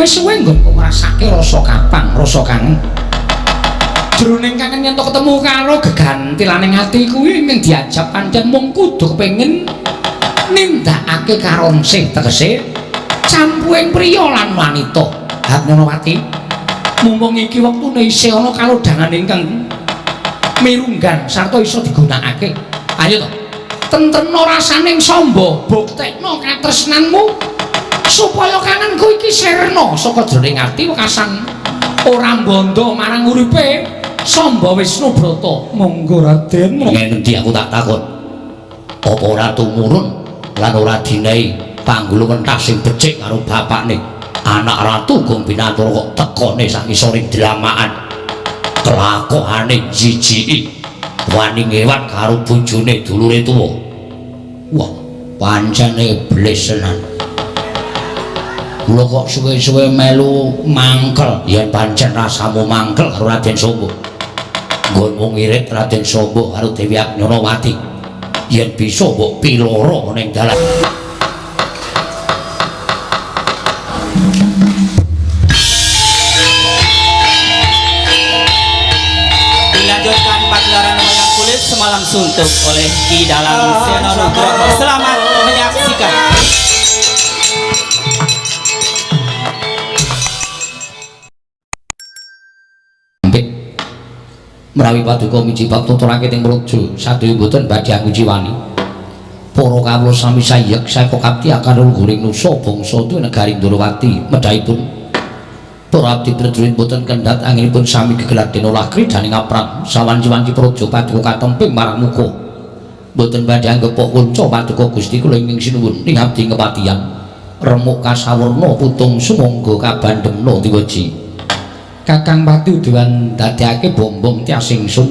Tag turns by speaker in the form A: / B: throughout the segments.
A: Suwe-suwe nggonku ngrasake rasa kapang, rasa kangen. Jroning kangen yen to ketemu karo gegantilaning ati kuwi ning diajab pancen mung kudu kepengin nindakake karonsih tegese campuhing priya lan wanita. Hatnyanawati, mumpung iki wektune isih ana kalodhangan ingkang mirunggan sarta iso digunakake. Ayo to. Tentremno rasaning Samba, buktekno katresnanmu supaya kangenku iki sirna saka jroning ati wekasan ora mbondo marang uripe Samba Wisnu Brata. Monggo Raden.
B: Yen endi aku tak takon. Apa ora tumurun lan ora dinehi panggulu mentah sing becik karo bapakne. Anak ratu Gong Binatara kok tekone sak ngisoring dlamakan. Kelakokane jijiki wani ngewat karo bojone dulure tuwa. Wah, pancen iblis tenan. Kula kok suwe-suwe melu mangkel. Yen pancen rasamu mangkel karo Raden Samba. Nggonmu ngirit Raden Samba karo Dewi Agnyonowati. Yen bisa mbok piloro ning dalan.
C: Dilanjutkan pagelaran wayang kulit semalam suntuk oleh Ki Dalang Seno Nugroho. Selamat menyaksikan.
A: Merawi paduka miji bab tuturake teng praja sadaya mboten badhe anguciwani. Para kawula sami sayek saeka kapti akan luhuring nusa bangsa tuwi negari Ndorowati medhahipun para abdi prajurit mboten kendhat anginipun sami gegeladhen olah kridaning aprang sawanci-wanci praja paduka katemping marang muka mboten badhe anggepok kunca paduka Gusti kula ingkang sinuwun ing abdi kepatihan remuk kasawerna putung sumangga kabandhemna diweji. Kakang Pati Udawan dadekake bombong tias ingsun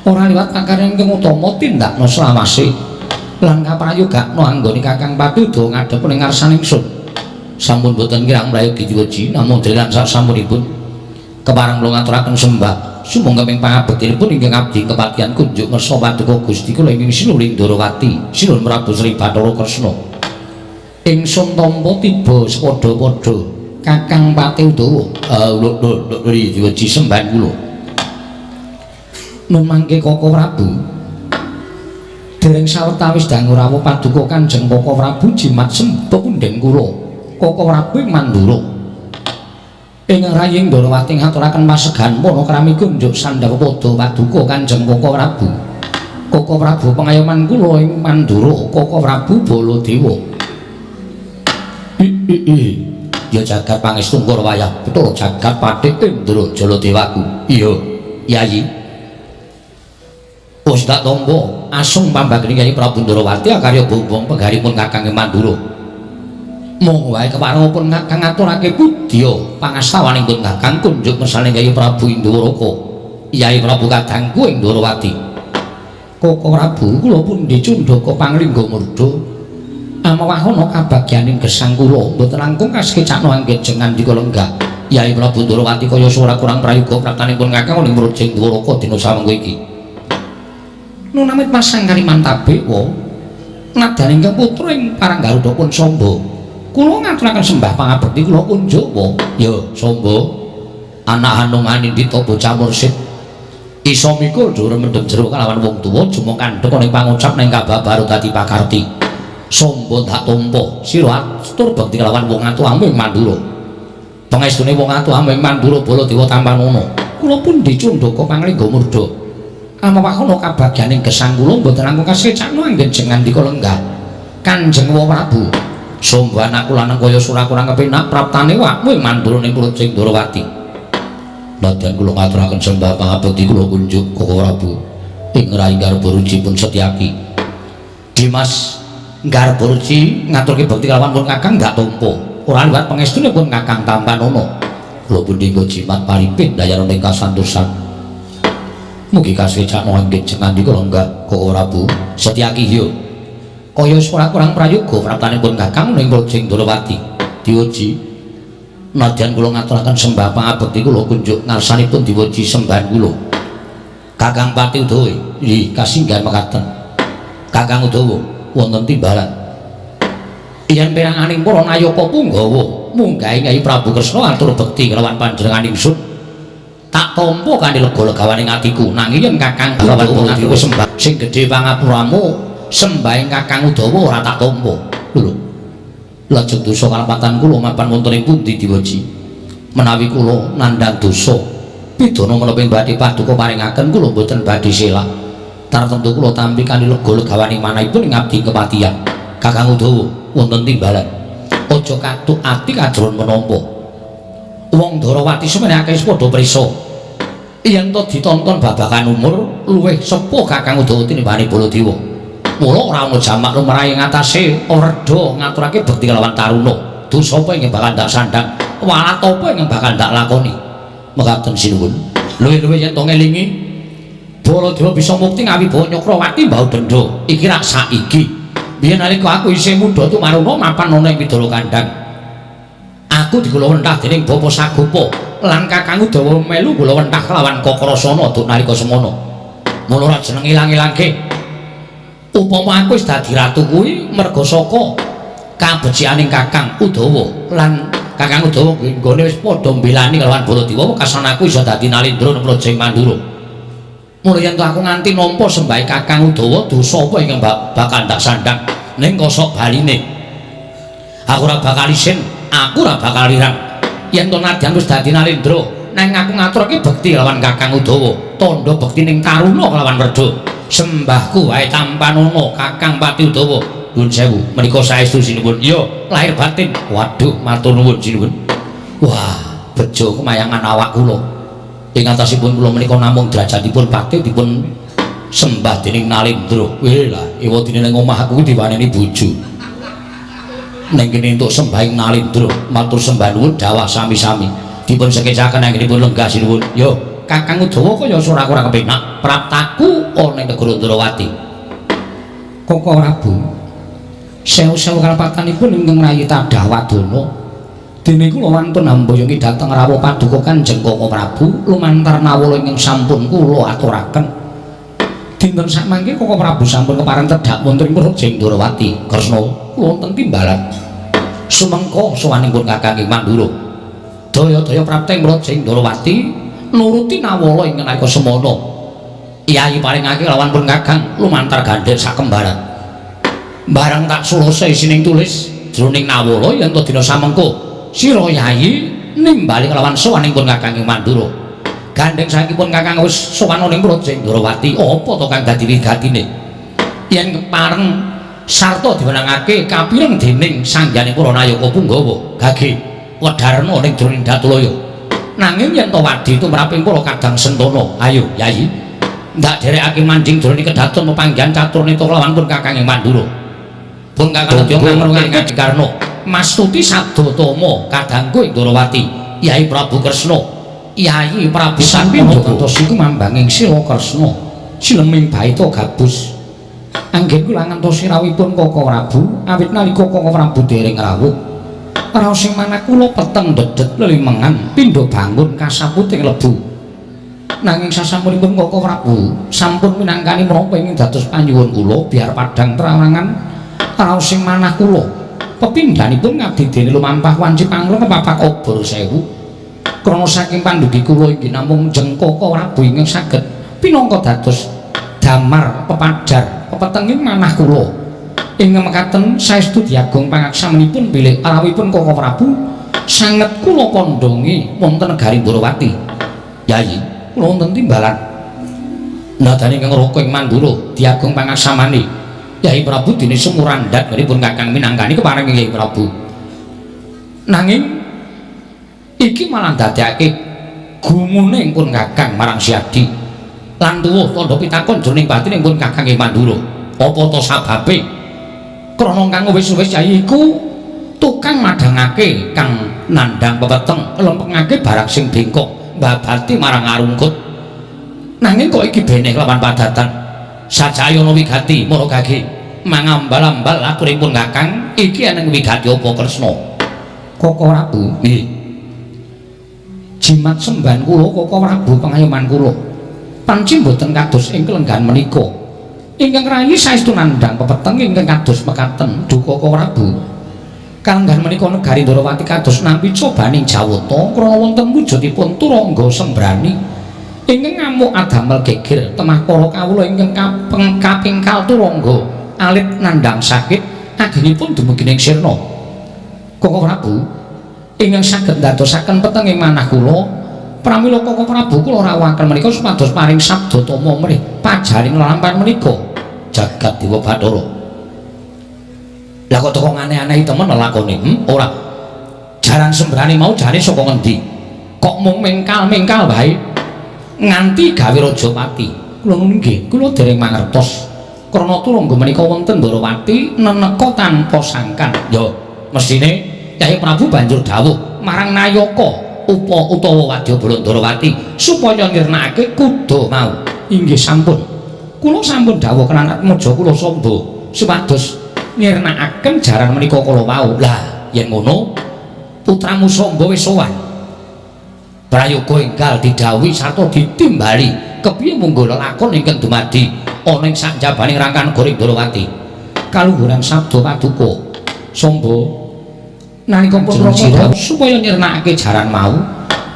A: ora liwat pakaryan ingkang utama tindakna selawase lan kaprayogakna anggone Kakang Pati Udawa ngadhep ning ngarsaning ingsun. Sampun boten kirang mrayogi diweji namung dalan sasampunipun kepareng kula ngaturaken sembah sumangga ing pangabektinipun ingkang abdi kepatihan kunjuk ngersa paduka Gusti kula ingkang sinuwun Ndorowati Sinuwun Prabu Sri Bathara Kresna. Ingsun tampa tiba sepadha-padha Kakang Pati Udawa. Lho diweji sembahan kula. Nun mangke Koko Prabu. Dereng sawetawis dangu rawuh paduka Kanjeng Koko Prabu jimat sembah punden kula. Koko Prabu ing Mandura. Ing raying Ndorowati ngaturaken pasegan panakrami kunjuk sandhawa pada paduka Kanjeng Koko Prabu. Koko Prabu pengayoman kula ing Mandura, Koko Prabu Baladewa. Ya jagat pangestu ngkara wayah Bathara jagat pathik Indra Jaladewaku. Iya, Yayi. Wis tak tampa asung pambagene Kyai Prabu Ndorowati akarya bombong penggaripun Kakang Mandura. Mung wae kepareng pun Kakang ngaturake budya pangastawaning pun Kakang kunjuk mersane Kyai Prabu Indrawaka. Kyai Prabu kadangku ing Ndorowati. Koko Prabu kula pundi cundhaka panglingga murda. Amawahana kabagyaning gesang kula mboten langkung kasekecakno anggen ngandika lenggah. Yai Prabu Ndorowati kaya ora kurang prayoga praptanipun Kakang ning Mrojeng Dwaraka dina sawengku iki. Nunamit masang kalimantabe wa nadaning ingkang putra ing parang Garuda pun Samba. Kula ngaturaken sembah pangabekti kula kunjuk wa. Ya Samba, anak hanung anindita bocah mursid iso mikul dhuwur mendem jero kalawan wong tuwa jumong kandhek ning pangucap ning kababar dadi pakarti. Samba tak tampa sira atur bekti kelawan wong atuh ing Mandura. Pangestune wong atuh ing Mandura Baladewa tampanana. Kula pundi cundhaka panglingga murda. Amawahana kabagyaning gesang kula mboten langkung kasecakno anggen jengandika lenggah. Kanjeng Prabu, Samba anakku lanang kaya ora kurang kepenak praptane wakmu ing Mandura ning Prajeng Ndorowati. Nadyan kula ngaturaken sembah pangabekti kula kunjuk Koko Prabu ing rayi Garba Ruci pun Setyaki. Dimas Garba Ruci ngaturke bekti kelawan pun Kakang gak tampa. Ora liwat pangestune pun Kakang tampanana. Kula pundi nggo jimat paripin dayana ing kasantosan. Mugi kasecakno anggen jengandika lenggah Koko Prabu Setyaki yo. Kaya ora kurang prayoga praptanipun Kakang ning Prajeng Ndorowati. Diuji nadyan kula ngaturaken sembah pangabekti kula kunjuk ngarsanipun diwuji sembahan kula. Kakang Pati Udawa, nggih kasinggihan mekaten. Kakang Udawa wonten timbalan. Yen peranganing para nayaka punggawa Munggahe Kyai Prabu Kresna atur bekti kelawan panjenengan ingsun. Tak tampa kanthi lega-legawaning atiku. Nanging yen Kakang Baladewa sembah sing gedhe pangapuramu, sembahing Kakang Udawa ora tak tampa. Lho. Lajeng dosa kalepatan kula mapan wonten ing pundi Dewaji? Menawi kula nandhang dosa, pidana menapa ing badhe paduka paringaken kula mboten badhe selak. Tartemtu kula tampi kanthi lega-legawaning manahipun ing abdi kepatihan. Kakang Udawa wonten timbalan. Aja katuk ati kajron menapa. Wong Ndorowati semene akeh padha prisa. Yen to ditonton babagan umur luwih sepuh Kakang Udawa tinimbane Baladewa. Mula ora ana jamak lumrahe ngatasé werda ngaturake bekti kelawan taruna. Dosa apa ingkang bakal ndak sandhang, walat apa ingkang bakal ndak lakoni. Mekaten sinuwun. Luwih-luwih yen to ngelingi Baladewa bisa mukti ngawibawa Nyakrawati mbau dendha. Iki rak saiki. Biyen nalika aku isih muda tumaruna mapan ana ing Widara Kandhang. Aku digula wentah dening Bapa Sagopa lan Kakang Udawa melu gula wentah kelawan Kakrasana duk nalika semono. Mula ora jeneng ilang-ilangke. Upama aku wis dadi ratu kuwi merga saka kabecikaning Kakang Udawa lan Kakang Udawa nggone wis padha mbelani kelawan Baladewa, wekasan aku iso dadi Nalendra nang Praja Mandura. Mula yen to aku nganti nampa sembahe Kakang Udawa, dosa apa ingkang bakal ndak sandhang ning kosok baline. Aku ora bakal isin, aku ora bakal lirang. Yen to nadyan wis dadi Nalendra, nang aku ngaturake bekti lawan Kakang Udawa, tandha bekti ning taruna kelawan werda. Sembahku wae tampanana Kakang Pati Udawa. Nuwun sewu, menika saestu sinuwun. Iya, lahir batin. Waduh, matur nuwun sinuwun. Wah, bejo kemayangan awak kula. Ing atasipun kula menika namung derajatipun patih dipun sembah dening Nalendra. Weh lah, ewadine ning omah aku diwaneni bojo. Ning kene entuk sembahing Nalendra, matur sembah nuwun dawah sami-sami. Dipun sekecaken anggenipun lenggah sinuwun. Yo, Kakang Udawa kaya ora ora kepenak. Praptaku ana ing negara Ndrawati. Koko Prabu, sewu-sewu kalepatanipun ingkang rayi tadah wadana. Dene kula wantun amboyongi dhateng rawuh paduka Kanjeng Koko Prabu lumantar nawala ingkang sampun kula aturaken. Dinten sakmangke Koko Prabu sampun kepareng tedhak wonten ing Praja Ndrawati. Kresna kula wonten timbalan. Sumengko sowanipun Kakang ing Mandura. Daya-daya prapta ing Praja Ndrawati nuruti nawala ingkang nalika semana. Yai paringake lawan pun Kakang lumantar gandhek sakembaran. Barang tak sulose isining tulis jroning nawala yen to dina samengko sira Yai nimbali kelawan sowaning pun Kakang ing Mandura. Gandheng saengkipun Kakang wis sowan ning Praja Ndrawati, apa to kang dadi wigatine? Yen kepareng sarta diwenangake kapireng dening sanghyane para nayaka punggawa gage wedharna ning jroning Datulaya. Nanging yen to wadi tumraping para kadang sentana, ayo Yai ndak dherekake manjing jroning kedaton pepanggihan catur neta kelawan pun Kakang ing Mandura. Pun Kakang Udaya ngamrungake Karna mastuti sadatama kadangku ing Ndrawati, Yai Prabu Kresna, Yai Prabu Sampinda dados iku mambanging sila Kresna, sileming baita gabus. Anggen kula ngantosi rawuhipun Koko Prabu, awit nalika Koko Prabu dereng rawuh, raos ing manah kula peteng dedet lelimengan pindha bangun kasaputing lebu. Nanging sasampunipun Koko Prabu sampun minangkani menapa ingkang dados panyuwun kula biar padhang trawangan raos ing manah kula. Pepindhanipun ngabdi dene lumampah wanci pangleng papak obor sewu. Krana saking pandugi kula inggih namung jeng Koko Prabu ingkang saged pinangka dados damar pepadhar pepetenging manah kula. Ing mekaten saestu diagung pangaksamanipun bilih rawuhipun Koko Prabu sanget kula pondhongi wonten negari Ndrawati. Yai, kula wonten timbalan. Nadane ingkang raka ing Mandura diagung pangaksamane Yai Prabu dene sumurandhat pun Kakang minangkani kepareng Yai Prabu. Nanging iki malah ndadekake gumune pun Kakang marang Siadi. Lan tuwuh tandha pitakon jroning batine pun Kakang ing Mandura. Apa to sababe? Krana kang wis-wis Yai iku tukang madhangake kang nandhang pepeteng lempengake barang sing bengkok mbabati marang arungkut. Nanging kok iki beneh lawan padatan. Sajaya ana wigati mara gage mangambal-ambal aturipun Kakang iki eneng wigati apa Kresna? Koko Prabu, nggih. Jimat sembahan kula Koko Prabu pangayoman kula. Panci mboten kados ing kelenggahan menika. Ingkang rayi saestu nandhang pepeteng ingkang kados mekaten duka Koko Prabu. Kalenggahan menika negari Ndorowati kados nampi cobaning Jawata krana wonten wujudipun Turangga Sembrani ingkang ngamuk adamel geger temah para kawula ingkang kapingkal Turangga alit nandhang sakit agengipun dumugi ing sirna. Koko Prabu ingkang saged ndadosaken petenging manah kula, pramila Koko Prabu kula rawuhaken menika supados paring sabda tama mrih pajaring lelampahan menika jagat Dewa Bathara. Lah kok teko aneh-aneh temen lelakone? Ora. Jaran Sembrani mau jane saka ngendi? Kok mung mengkal-mengkal wae nganti gawe Rajapati. Kula nuwun nggih, kula dereng mangertos. Krana turangga menika wonten Ndorowati neneka tanpa sangkan. Ya, mesthine Kyai Prabu banjur dawuh marang Nayaka upa utawa Wadyabala Ndorowati supaya nyirnakake kuda mau. Inggih sampun. Kula sampun dawuh kelan atmaja kula Samba supados nyirnakaken jaran menika kala wau. Lah, yen ngono putramu Samba wis sowan. Prayoga enggal didhawuhi sarta ditimbali kepiye munggo lelakon ingkang dumadi ana ing sakjabaning rangkan negara Ndorowati. Kaluhuran sabda paduka Samba nalika pun Rama supaya nyirnakake jaran mau,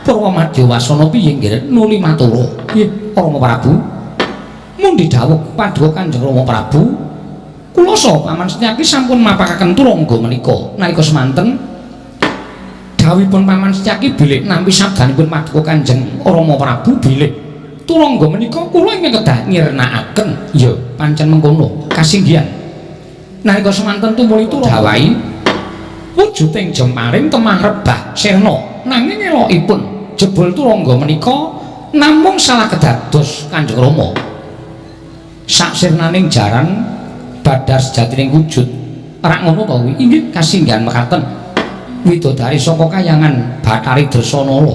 A: Purwa Madya wasana piye nggih nuli matura. Nggih, Rama Prabu. Mundi dawuh paduka Kanjeng Rama Prabu, kula saha Paman Setyaki sampun mapakaken turangga menika. Nalika semanten dawuhipun Paman Setyaki bilih nampi sabdanipun paduka Kanjeng Rama Prabu bilih turangga menika kula ingkang kedah nyirnakaken. Ya, pancen mengkono kasinggihan. Nalika semanten tumuli turangga dawahi wujuding jemparing temah rebah sirna, nanging elokipun jebul turangga menika namung salah kedados Kanjeng Rama. Saksirnaning jaran badar sejatining wujud. Rak ngono to kuwi? Inggih kasinggihan mekaten. Widodari saka kayangan Bathari Dresanala.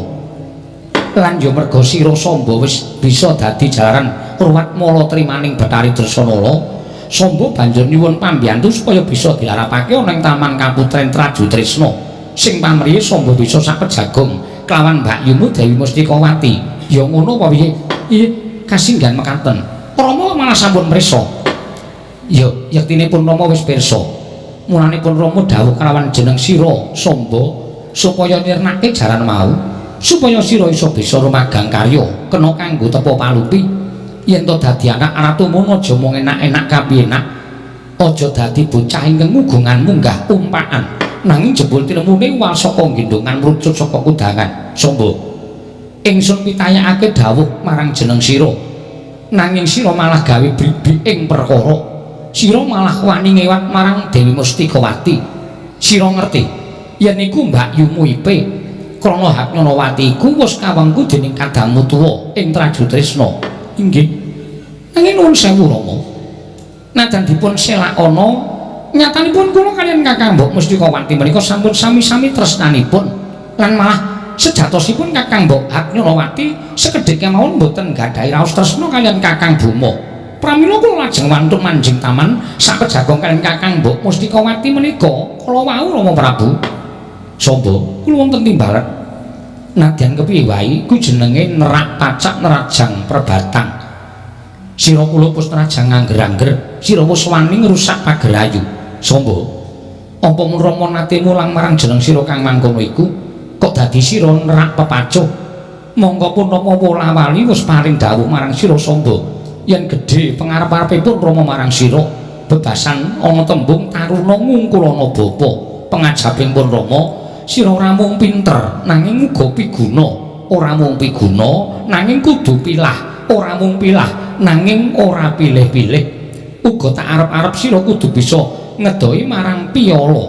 A: Lan ya merga sira Samba wis bisa dadi jalaran ruwat mala trimaning Bathari Dresanala, Samba banjur nyuwun pambiyantu supaya bisa dilarapake ana ing Taman Kaputren Trajutrisna. Sing pamrihe Samba bisa sapejagong kelawan mbakyumu Dewi Mustikawati. Ya ngono apa piye? Iya, kasinggihan mekaten. Rama malah sampun mrisa. Ya, yektinipun Rama wis pirsa. Mulanipun Rama dawuh kalawan jeneng sira Samba supaya nyirnake jaran mau, supaya sira iso bisa rumagang karya kena kanggo tepa palupi. Yen to dadi anak ratu mono aja mung enak-enak kapiyenak. Aja dadi bocah ingkang ngugungan munggah umpakan. Nanging jebul tinemune wal saka gendongan mrucut saka kudangan. Samba, ingsun pitayakake dawuh marang jeneng sira. Nanging sira malah gawe bribi ing perkara. Sira malah wani ngewat marang Dewi Mustikawati. Sira ngerti yen iku mbakyumu Ipe krana Haknyanawati iku wis kawengku dening kadangmu tuwa ing Trajutrisna. Inggih. Nanging nuwun sewu Rama. Najan dipun selakana nyatanipun kula kaliyan Kakang Mbok Mustikawati menika sampun sami-sami tresnanipun lan malah sejatosipun Kakang Mbok Haknyanawati sekedhik kemawon mboten gadhahi raos tresna kaliyan Kakang Boma. Pramila kula lajeng wantun manjing taman sapejagong kaliyan Kakang Mbok Mustikawati menika kala wau Rama Prabu. Samba, kula wonten timbalan. Nadyan kepiye wae iku jenenge nerak pacak nerajang perbatang. Sira kula wis nerajang angger-angger, sira wis wani ngrusak pagerayu. Samba, apa mun Rama nate mulang marang jeneng sira kang mangkono iku kok dadi sira nerak pepacuh? Mongko pun Rama wola-wali wis paring dawuh marang sira Samba yen gedhe pengarep-arepipun Rama marang sira bebasan ana tembung taruna ngungkulana bapa. Pengajaping pun Rama, sira ora mung pinter nanging uga piguna, ora mung piguna nanging kudu pilah, ora mung pilah nanging ora pilih-pilih. Uga tak arep-arep sira kudu bisa ngedohi marang piyala,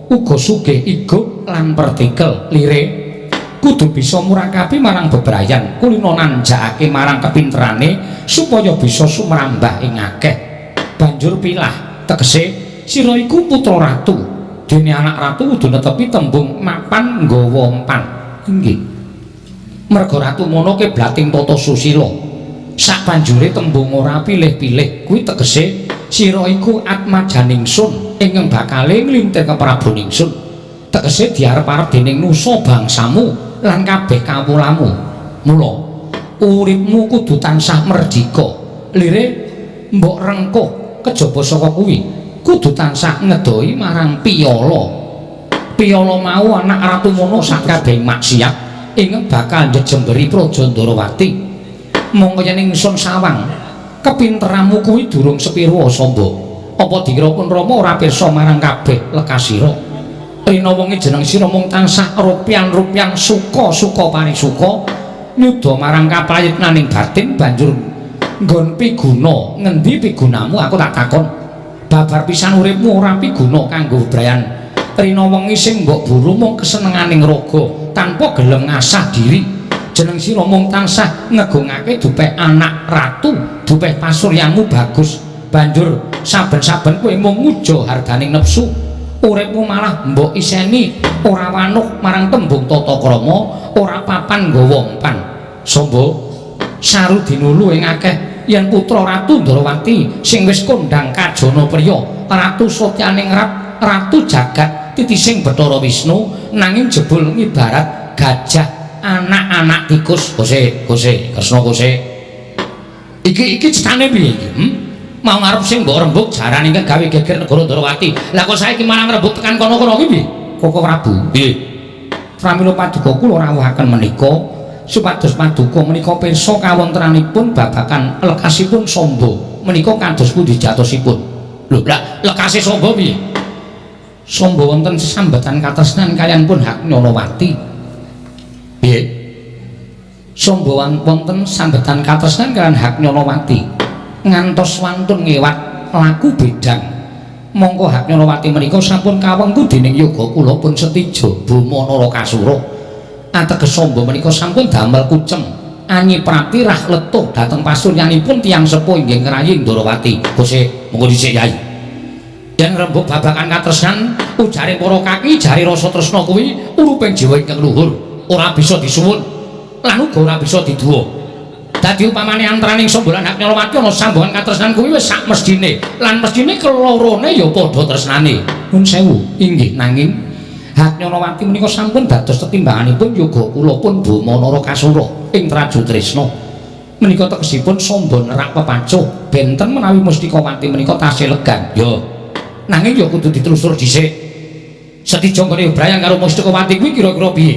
A: uga sugih igo lan pertikel. Lire kudu bisa murakabi marang bebrayan, kulina nanjakake marang kepinterane supaya bisa sumrambah ing akeh. Banjur pilah, tegese sira iku putra ratu, dene anak ratu kudu netepi tembung mapan nggawa empan. Inggih. Merga ratu mono kiblating tata susila. Sabanjure tembung ora pilih-pilih kuwi tegese sira iku atmajaning sun ingkang bakale nglintir kepraboning sun. Tegese diarep-arep dening nusa bangsamu lan kabeh kawulamu. Mula uripmu kudu tansah merdika. Lire mbok rengkuh kejaba saka kuwi kudu tansah ngedohi marang piyala. Piyala mau anak Ratu Mono sakabehing maksiat ing bakal njejemberi Praja Ndarawati. Mongko yen ingsun sawang kepinteranmu kuwi durung sepira Samba. Apa dikira pun Rama ora pirsa marang kabeh lekasira. Rina wengi jeneng sira mung tansah rupyan-rupyan suka-suka parisuka nyuda marang kaprayitnaning batin banjur nggon piguna. Ngendi pigunamu aku tak takon. Babar pisan uripmu ora piguna kanggo brayan. Rina wengi sing mbok buru mung kesenenganing raga tanpa gelem ngasah diri. Jeneng sira mung tansah ngegungake dupeh anak ratu, dupeh pasuryanmu bagus. Banjur saben-saben kowe mung nguja harganing nepsu. Uripmu malah mbok iseni ora wanuh marang tembung tata krama, ora papan nggawa empan. Samba, saru dinulu ing akeh yen putra Ratu Ndarawati sing wis kondhang kajana priya, ratu satyaning rat, ratu jagat titising Bathara Wisnu, nanging jebul ngibarat gajah anak-anak tikus. Kose, kose, Kresna kose. Iki iki cetane piye iki? Mau ngarep sing mbok rembug jaran ingkang gawe geger negara Ndarawati. Lah kok saiki malah ngrembug tekan kono-kono ki piye? Koko Prabu. Piye? Pramila paduka kula rawuhaken menika supados paduka menika pirsa kawontenanipun babagan lekasipun Samba menika kados pundi jatosipun. Lho, lah lekase Samba piye? Samba wonten sesambetan katresnan kaliyan pun Hak Nyonowati. Piye? Samba wonten sambetan katresnan kaliyan Hak Nyonowati. Ngantos wantun ngewat laku bedang. Mongko Hak Nyonowati menika sampun kawengku dening yoga kula pun Setija Bama Narakasura. Ateges Samba menika sampun damel kucem anyiprati rah letuh dhateng pasuryanipun tiyang sepuh inggih ngrayi Ndarawati. Kose monggo dhisik Yai. Yen rembug babagan katresnan ujare para kaki jare rasa tresna kuwi uruping jiwa ingkang luhur, ora bisa disuwun lan uga ora bisa diduwa. Dadi upamane antaraning Samba lan Hak Nyonowati ana sambungan katresnan kuwi wis sak mesthine lan mesthine kelorone ya padha tresnane. Nun sewu, inggih nanging Hak Nyonowati menika sampun dados tetimbanganipun yoga kula pun Bama Narakasura ing Traju Tresna. Menika tegesipun Samba nerak pepacuh benten menawi Mustikawati menika tasih legan. Ya. Nanging ya kudu ditelusur dhisik. Setija nggone bebrayan karo Mustikawati kuwi kira-kira piye?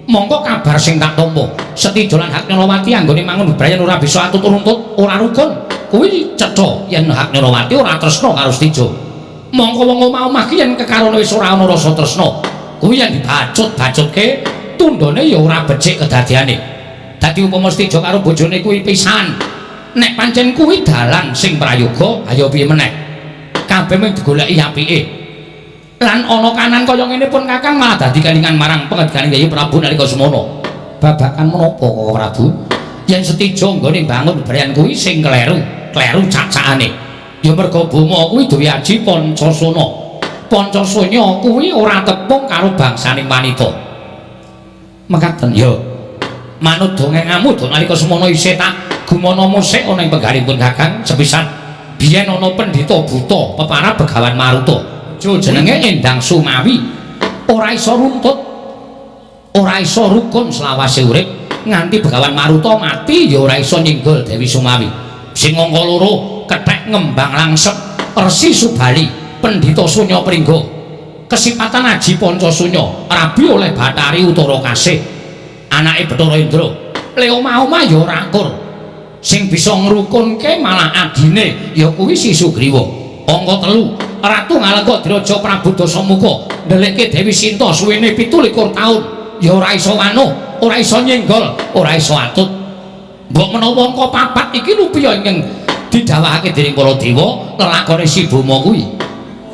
A: Mongko kabar sing tak tampa, Setija lan Hak Nyonowati anggone mangun bebrayan ora bisa atut runtut, ora rukun. Kuwi cetha yen Hak Nyonowati ora tresna karo Setija. Mongko wong omah-omah ki yen kekarone wis ora ana rasa tresna, kuwi yen dibacut-bacutke tundhone ya ora becik kedadiane. Dadi upama Setija karo bojone kuwi pisan, nek pancen kuwi dalan sing prayoga, ayo piye meneh? Kabeh mung digoleki apike. Lan ana kanan kaya ngene pun Kakang malah dadi kelingan marang pengendikane Kyai Prabu nalika semono. Babagan menapa Koko Prabu? Yen Setija nggone bangun bebrayan kuwi sing kleru, kleru cacakane. Ya merga Bama kuwi duwe aji Pancasana. Pancasana kuwi ora tepung karo bangsaning wanita. Mekaten ya. Manut dongengamu nalika semono isih tak gumana musik ana ing penggalipun Kakang sepisan. Biyen ana pendhita buta peparab Begawan Maruta. Jenenge Endang Sumawi. Ora iso runtut, ora iso rukun selawase urip nganti Begawan Maruta mati ya ora iso nyinggol Dewi Sumawi. Sing angka loro kethek ngembang langsep Resi Subali pendhita Sunya Pringga. Kesipatan aji Pancasunya rabi oleh Bathari Utara Kasih anake Bathara Indra. Le omah-omah ya ora akur. Sing bisa ngrukunke malah adine ya kuwi Si Sugriwa. Angka telu Ratu Ngalengka Diraja Prabu Dasamuka ndelikke Dewi Sinta suwene 27 taun ya ora iso wanuh, ora iso nyenggol, ora iso atut. Mbok menawa angka papat iki rupiah ingkang didhawuhake dening para dewa lelakone Si Bama kuwi.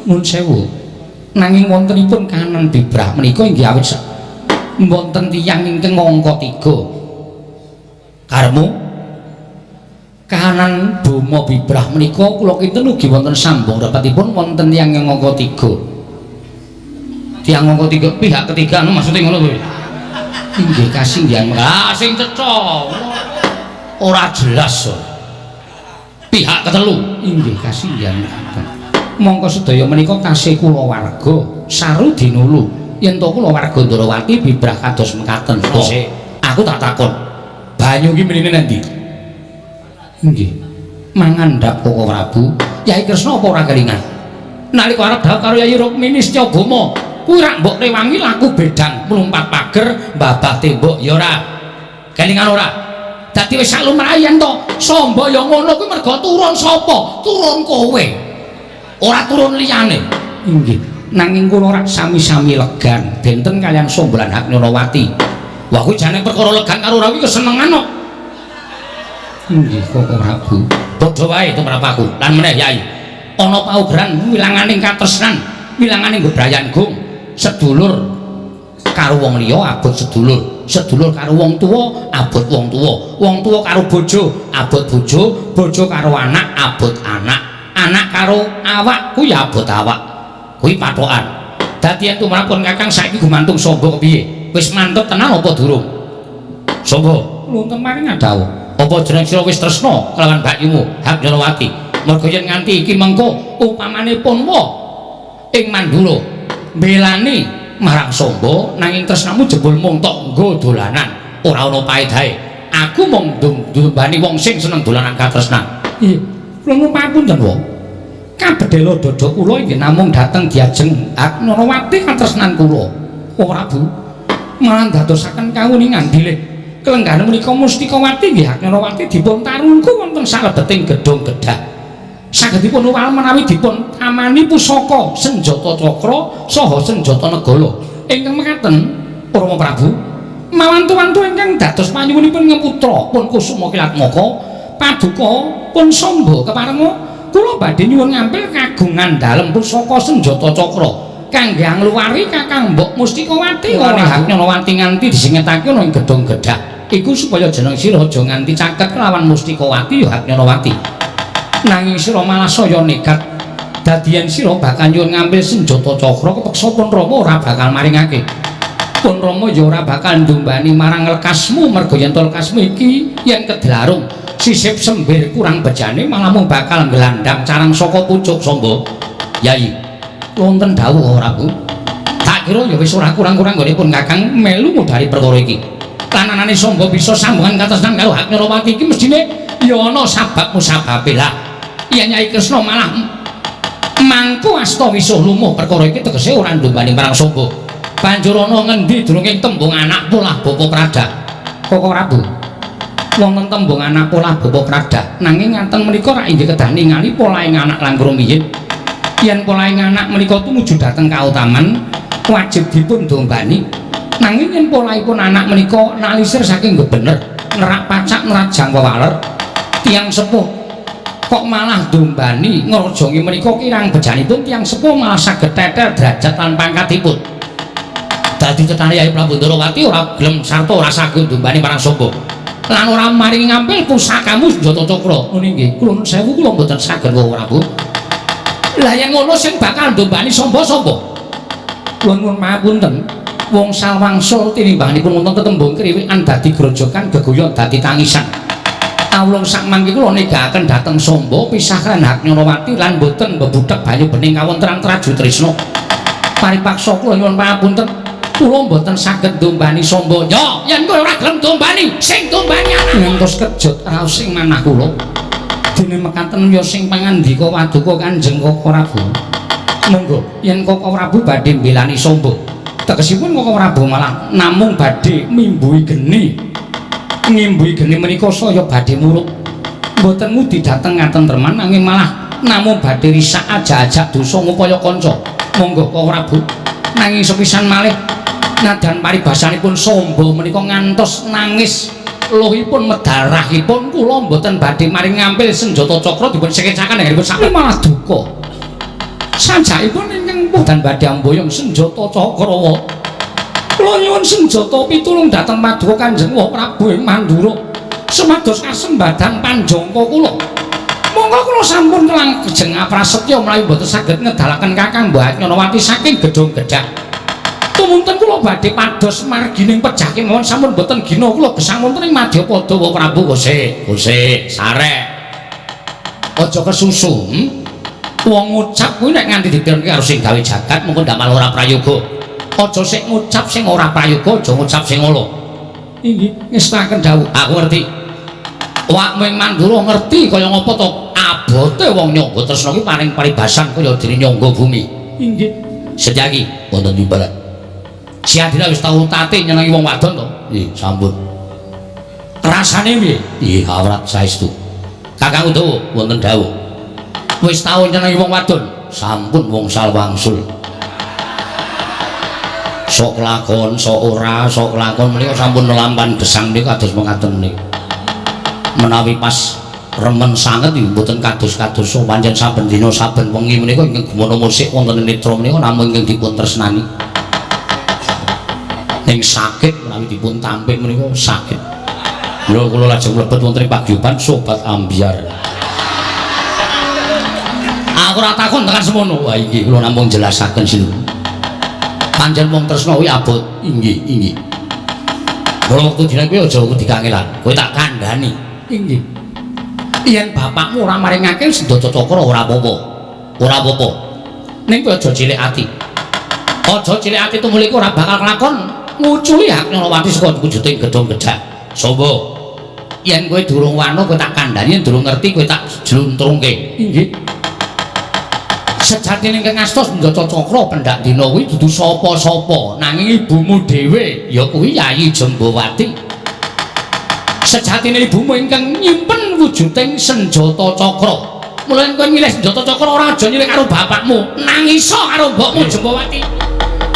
A: Nun sewu. Nanging wontenipun kahanan bibrah menika inggih awit wonten tiyang ingkang angka 3. Karemu kahanan Bama bibrah menika kula kinten ugi wonten sambung repetipun wonten tiyang ingkang angka 3. Tiyang angka 3 pihak ketiga anu maksude ngono kuwi. Inggih kasinggihan. Ah sing cetha. Ora jelas. Pihak ketelu inggih kasinggihan. Mongko sedaya menika tasih kulawarga saru dinulu yen to kulawarga Ndarawati bibrah kados mekaten. Aku tak takon. Banyu iki mrene nandi? Nggih. Mangandhap Koko Prabu, Yai Kresna apa ora kelingan? Nalika arep dhawuh karo Yayi Rukmini Setyabama, Kuwi rak mbok rewangi laku bedang mlumpat pager, mbabah tembok ya ora. Kelingan ora? Dadi wis sak lumrahe yen to Samba ya ngono kuwi merga turun sapa? Turun kowe. Ora turun liyane. Inggih. Nanging kula rak sami-sami legan benten kaliyan Samba lan Haknyanawati. Wah kuwi jane perkara legan karo ora kuwi kesenengan kok. Inggih Koko Prabu. Padha wae tumrap aku lan meneh Yai. Ana paugeran wilanganing katresnan, wilanganing bebrayan gung, sedulur karo wong liya abot sedulur, sedulur karo wong tuwa abot wong tuwa, wong tuwa karo bojo abot bojo, bojo karo anak abot anak, anak karo awak kuwi abot awak. Kuwi patokan. Dadi yen tumrapun Kakang saiki gumantung Samba kepiye? Wis mantep tenan apa durung? Samba, nuwun maring dawuh. Apa jeneng sira wis tresna kelawan bakyumu Haknyanawati? Merga yen nganti iki mengko upamane Punwa ing Mandura mbelani marang Samba nanging tresnamu jebul mung tok nggo dolanan, ora ana paedahe. Aku mung ndumbani wong sing seneng dolanan katresnan. Iya, kula nuwun pamunten, Wa. Kabedhela dada kula inggih namung dhateng diajeng Haknyanawati katresnan kula. Ora, Bu. Malah ndadosaken kawuningan bilih kelenggahan menika Mustikawati nggih Haknyanawati dipun tarungku wonten salebeting gedhong gedhah. Sagedipun uwal menawi dipun amani pusaka senjata cakra saha senjata negala. Ingkang mekaten Rama Prabu, mawantu-wantu ingkang dados panyuwunipun putra pun Kusuma Kilatmaka paduka pun Samba keparenga kula badhe nyuwun ngampil kagungan dalem pusaka senjata cakra kangge ngluwari Kakang Mbok Mustikawati lan Haknyanawati nganti disingetake ana ing gedhong gedhah. Iku supaya jeneng sira aja nganti caket kelawan Mustikawati ya Haknyanawati. Nanging sira malah saya nekat. Dadi yen sira bakal nyuwun ngambil senjata cakra kepeksa pun Rama ora bakal maringake. Pun Rama ya ora bakal ndumbani marang lekasmu merga yen to lekasmu iki yen kedlarung sisip sembir kurang bejane malah mung bakal nglandang carang saka pucuk Samba. Yai, wonten dawuh ora, Bu? Tak kira ya wis ora kurang-kurang nggonipun Kakang melu mudhari perkara iki. Lan anane Samba bisa sambungan katresnan karo Haknyanawati iki mesthine ya ana sabab musababe lah. Yen Nyai Kresna malah mangku asta wisuh lumuh perkara iki tegese ora ndumbani marang Samba. Banjur ana ngendi durunge tembung anak polah bapa Pradah? Koko Prabu, wonten tembung anak polah bapa Pradah. Nanging ngaten menika rak inggih kedah ningali polahing anak langkung rumiyin. Yen polahing anak menika tumuju dhateng kautaman wajib dipun dombani. Nanging yen polahipun anak menika nalisir saking bener, nerak pacak nerajang wewaler, tiyang sepuh kok malah dombani ngrajangi menika kirang bejanipun tiyang sepuh malah saged tetel derajat lan pangkatipun. Dadi cetane Yai Prabu Ndorowati ora gelem sarta ora saged dombani marang Samba. Lan ora maringi ngampil pusakamu senjata cakra. Ngono nggih, kula nuwun sewu kula mboten saged Koko Prabu. Lah yen ngono sing bakal ndombani Samba sapa? Kula nuwun pangapunten. Wong salwangsul tinimbanganipun wonten tetembung kriwikan dadi grojogan geguyon dadi tangisan. Awulung sak mangke kula negaken dhateng Samba pisah lan Haknyanawati lan boten mbebudhek banyu bening kawontenan Traju Trisna. Paripaksa kula nyuwun pangapunten, kula mboten saged ndombani Samba. Ya, yen kowe ora gelem ndombani, sing ndombani anak. Ngantos kejut raos sing manah kula. Dene mekaten ya sing pangandika paduka Kanjeng Koko Prabu. Monggo, yen Koko Prabu badhe mbelani Samba, tegesipun Koko Prabu malah namung badhe mimbuhi geni. Ngimbuhi geni menika saya badhe muruk. Mboten ngudi dhateng katentreman nanging malah namung badhe risak ajak-ajak dosa ngupaya kanca. Monggo Koko Prabu. Nanging sepisan malih nadan paribasanipun Samba menika ngantos nangis luhipun medal rahipun kula mboten badhe maring ngampil senjata cakra dipun sekecaken anggenipun sami malah duka. Sajakipun ingkang boten badhe amboyong senjata cakra. Kula nyuwun senjata pitulung dhateng paduka Kanjeng Wah Prabu ing Mandura supados kasembadan panjangka kula. Monggo kula sampun kelajeng prasetya menawi mboten saged ngedalaken Kakang Mbah Haknyanawati saking gedhong gedhah. Tumunten kula badhe pados margining pejah kemawon sampun mboten gina kula gesang wonten ing madyapada Wah Prabu. Kosek, kosek, sarek. Aja kesusu. Wong ngucap kuwi nek nganti dipirengke karo sing gawe jagat mengko ndak malah ora prayoga. Aja sik ngucap sing ora prayoga, aja ngucap sing ngono. Inggih, ngestaken dawuh. Aku ngerti. Awakmu ing Mandura ngerti kaya ngapa to abote wong nyangga tresna ki paring paribasan kaya dene nyangga bumi. Inggih. Setyaki wonten timbalan. Si Adila wis tau tate nyenengi wong wadon to? Nggih, sampun. Rasane piye? Nggih, awrat saestu. Kakang Udawa wonten dawuh. Wis tau nyenengi wong wadon? Sampun wong salwangsul. Sok lakon, sok ora, sok lakon menika sampun nelampan gesang menika kados mekaten menika. Menawi pas remen sanget nggih mboten kados-kados pancen saben dina saben wengi menika ingkang gumono musik wonten netra menika namung ingkang dipun tresnani. Ning sakit menawi dipun tampik menika sakit. Lho kula lajeng mlebet wonten ing paguyuban Sobat Ambyar. Aku ora takon tekan semono. Wah inggih kula namung jelasaken sinuwun. Pancen wong tresna kuwi abot. Inggih, inggih. Kula wektu dina kuwi aja dikangelan. Kowe tak kandhani. Inggih. Yen bapakmu ora maringake senjata cakra ora apa-apa. Ora apa-apa. Ning kowe aja cilik ati. Aja cilik ati tumuli ora bakal kelakon nguculi hak Nyarawati saka wujuding gedhong gedhak. Sapa? Yen kowe durung wano kowe tak kandhani, yen durung ngerti kowe tak jluntrungke. Inggih. Sejatine ingkang asta senjata cakra pendak dina kuwi dudu sapa-sapa nanging ibumu dhewe ya kuwi Yayi Jembawati. Sejatine ibumu ingkang nyimpen wujuding senjata cakra. Mulane kowe nyilih senjata cakra ora aja nyilih karo bapakmu, nangisa karo mbokmu Jembawati.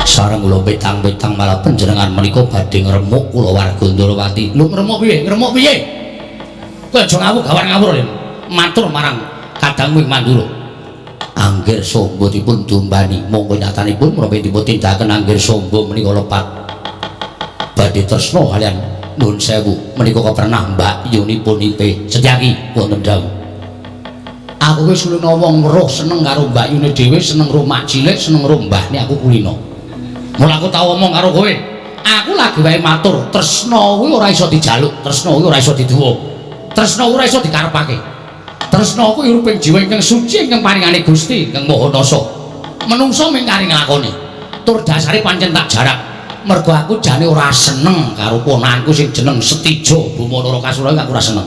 A: Sareng kula petang-petang malah panjenengan menika badhe ngremuk kula warga Ndrawati. Lho ngremuk piye? Ngremuk piye? Kowe aja ngawur gawar ngawur lho. Matur marang kadangmu ing Mandura. Angger Sombo dipun dumbani, monggo nyatanipun menapa dipun tindakaken Angger Sombo menika lepat. Badhe tresna kalian nuwun sewu menika kepernah Mbak Yunipun Ipe Setyaki wonten dawuh. Aku wis kulino wong weruh seneng karo Mbak Yune dhewe, seneng rumah cilik, seneng rombahne aku kulino. Mula aku tau omong karo kowe. Aku lagi wae matur, tresna kuwi ora iso dijaluk, tresna kuwi ora iso diduwa. Tresna kuwi ora iso dikarepake. Tresna kuwi ruping jiwa ingkang suci ingkang paringane Gusti ingkang Maha Nasa. Menungsa mung kari nglakoni. Tur dasare pancen tak jarak. Mergo aku jane ora seneng karo ponakanku sing jeneng Setijo Buma Narakasura aku ora seneng.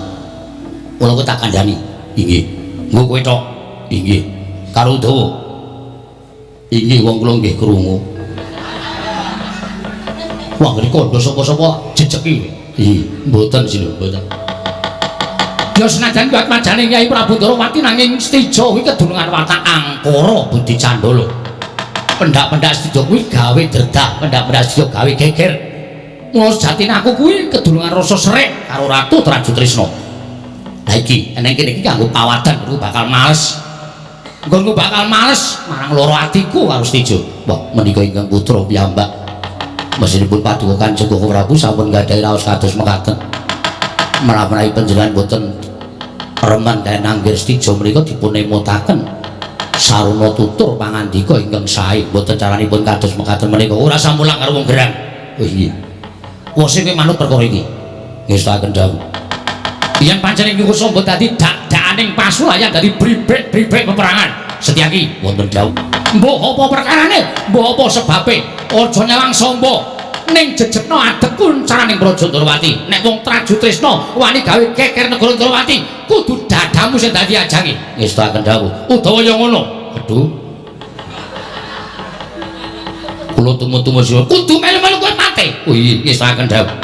A: Mula kowe tak kandhani. Inggih. Nggo kowe tok. Inggih. Karo Udawa. Inggih wong kula nggih krungu. Wah, ngene kandha sapa-sapa jejeki. Nggih, mboten sih lho, mboten. Ya senajan kuwi atmajane Kyai Prabu Ndrawati nanging Setijo kuwi kedunungan watak angkara budi candala. Pendak-pendak Setijo kuwi gawe dredah, pendak-pendak Setijo gawe geger. Mula sejatine aku kuwi kedunungan rasa serik karo Ratu Trajutrisna. Lah iki eneng kene iki kanggo pawadan kuwi bakal males. Nggonku bakal males marang loro atiku karo Setijo. Wah, menika ingkang putra piyambak. Mesinipun paduka Kanjeng Prabu sampun gadhahi raos kados mekaten. Menawi panjenengan boten remen kaliyan Angger Setijo menika dipun emutaken sarana tutur pangandika ingkang sae boten caranipun kados mekaten menika ora samulang karo wong gerang. Oh iya. Wose kowe manut perkara iki. Ngestakaken dawuh. Yen pancen ing Sombo dadi dak-dakaning pasulayan dadi bribek-bribek peperangan. Setyaki wonten dawuh. Mbuh apa perkarane? Mbuh apa sebabe? Aja nyawang Sombo. Ning jejegno adeg kuncaraning Praja Ndrawati. Nek wong Trajutrisna wani gawe geger negara Ndrawati, kudu dadamu sing dadi ajange. Ngestakaken dawuh. Udawa ya ngono. Aduh. Kula tumu-tumu sira kudu melu-melu kowe mate. Oh iya, ngestakaken dawuh.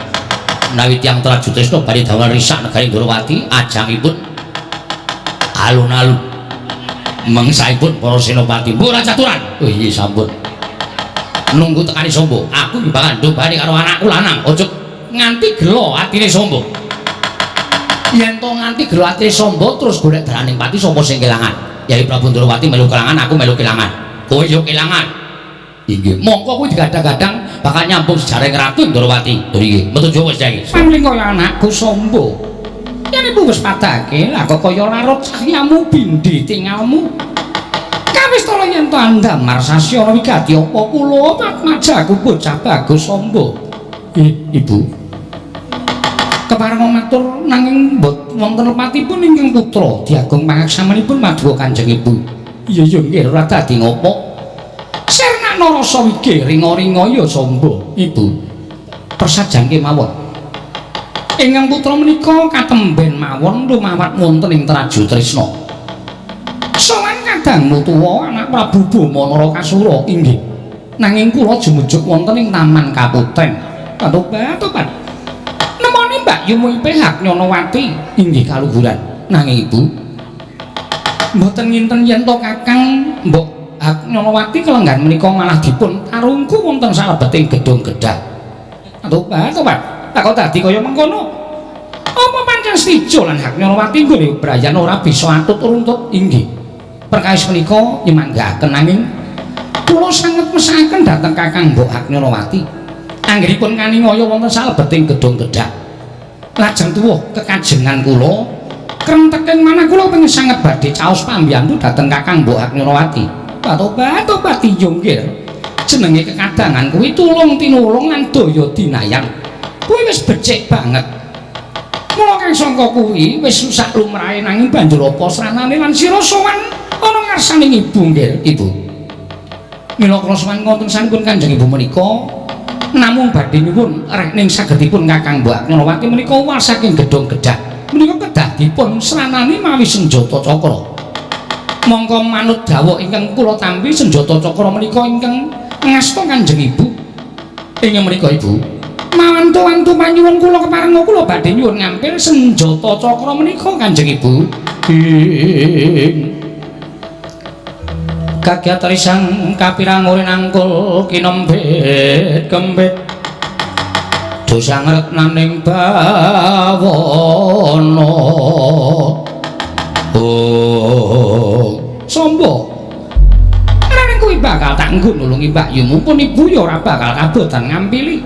A: Menawi tiyang Trajutrisna badhe damel risak negari Ndrawati, ajangipun alun-alun. Mengsaipun para senopati. Mbok ora caturan. Oh iya sampun. Nunggu tekani Sombo, aku iki bakal ndombani karo anakku lanang. Aja nganti gelo atine Sombo. Yen to nganti gelo atine Sombo terus golek dalaning pati sapa sing kelangan? Yai Prabu Ndrawati melu kelangan, aku melu kelangan. Kowe yo kelangan. Inggih. Mongko kuwi digadang-gadang bakal nyambung sejarah Ratu Ndrawati. Lho nggih, metu Jawa wis saiki. Paling kaya anakku Sombo. Yen ibu wis padake, lah kok kaya larut cahyamu bindi tingalmu. Kawis tala yen to andamar sasyana wigati apa kula matmajaku bocah bagus Sombo. Ibu. Kepareng matur nanging mbot wonten lepatipun ingkang putra diagung pangaksamanipun maduka Kanjeng Ibu. Iya iya nggih ora dadi ngopo. Sernakna rasa wigih ringa-ringa ya Sombo. Ibu. Persajan kemawon. Ingkang putra menika katemben mawon lumawat wonten ing Trajutrisna. Sowan kadangmu tuwa anak Prabu Boma Narakasura inggih. Nanging kula jumujuk wonten ing Taman Kaputren. Tobat-tobat. Nemoni Mbak Yumu Ipe Hak Nyonowati inggih kaluhuran. Nanging Ibu mboten nginten yen to Kakang Mbok Hak Nyonowati kelenggan menika malah dipun tarungku wonten salebeting gedung gedah. Tobat-tobat. Tak kok dadi kaya mengkono. Apa pancen Stijo lan Hak Nyonowati nggone brayan ora bisa atut runtut inggih. Perkawis menika nyemanggaken nanging kula sanget mesakaken dhateng Kakang Mbok Hak Nyonowati. Anggenipun kaningaya wonten salebeting gedung gedah. Lajeng tuwuh kekajengan kula krenteking manah kula pengin sanget badhe caos pambiyantu dhateng Kakang Mbok Hak Nyonowati. Tobat-tobat iya nggih. Jenenge kekadangan kuwi tulung tinulung lan daya dinayan. Kuwi wis becik banget. Mula kang sangka kuwi wis sak lumrahe nanging banjur apa sranane lan sira sowan ana ngarsaning ibu nggih, Ibu. Mila kula sowan wonten sampun Kanjeng Ibu menika namung badhe nyuwun rekning sagedipun Kakang Mbok Nyonowati menika uwal saking gedung gedah. Menika kedah dipun sranani mawi senjata cakra. Mongko manut dawuh ingkang kula tampi senjata cakra menika ingkang ngasta Kanjeng Ibu. Inggih menika Ibu. Mawantu-wantu panyuwun kula keparenga kula badhe nyuwun ngampil senjata cakra menika Kanjeng Ibu. Ing kagiat risang kapirang uri nangkul kinembit kembit dosa ngretnaning bawana. Oh Sombo nanging kuwi bakal tak nggo nulungi Mbak Yumu pun ibu ya ora bakal kabotan ngampili.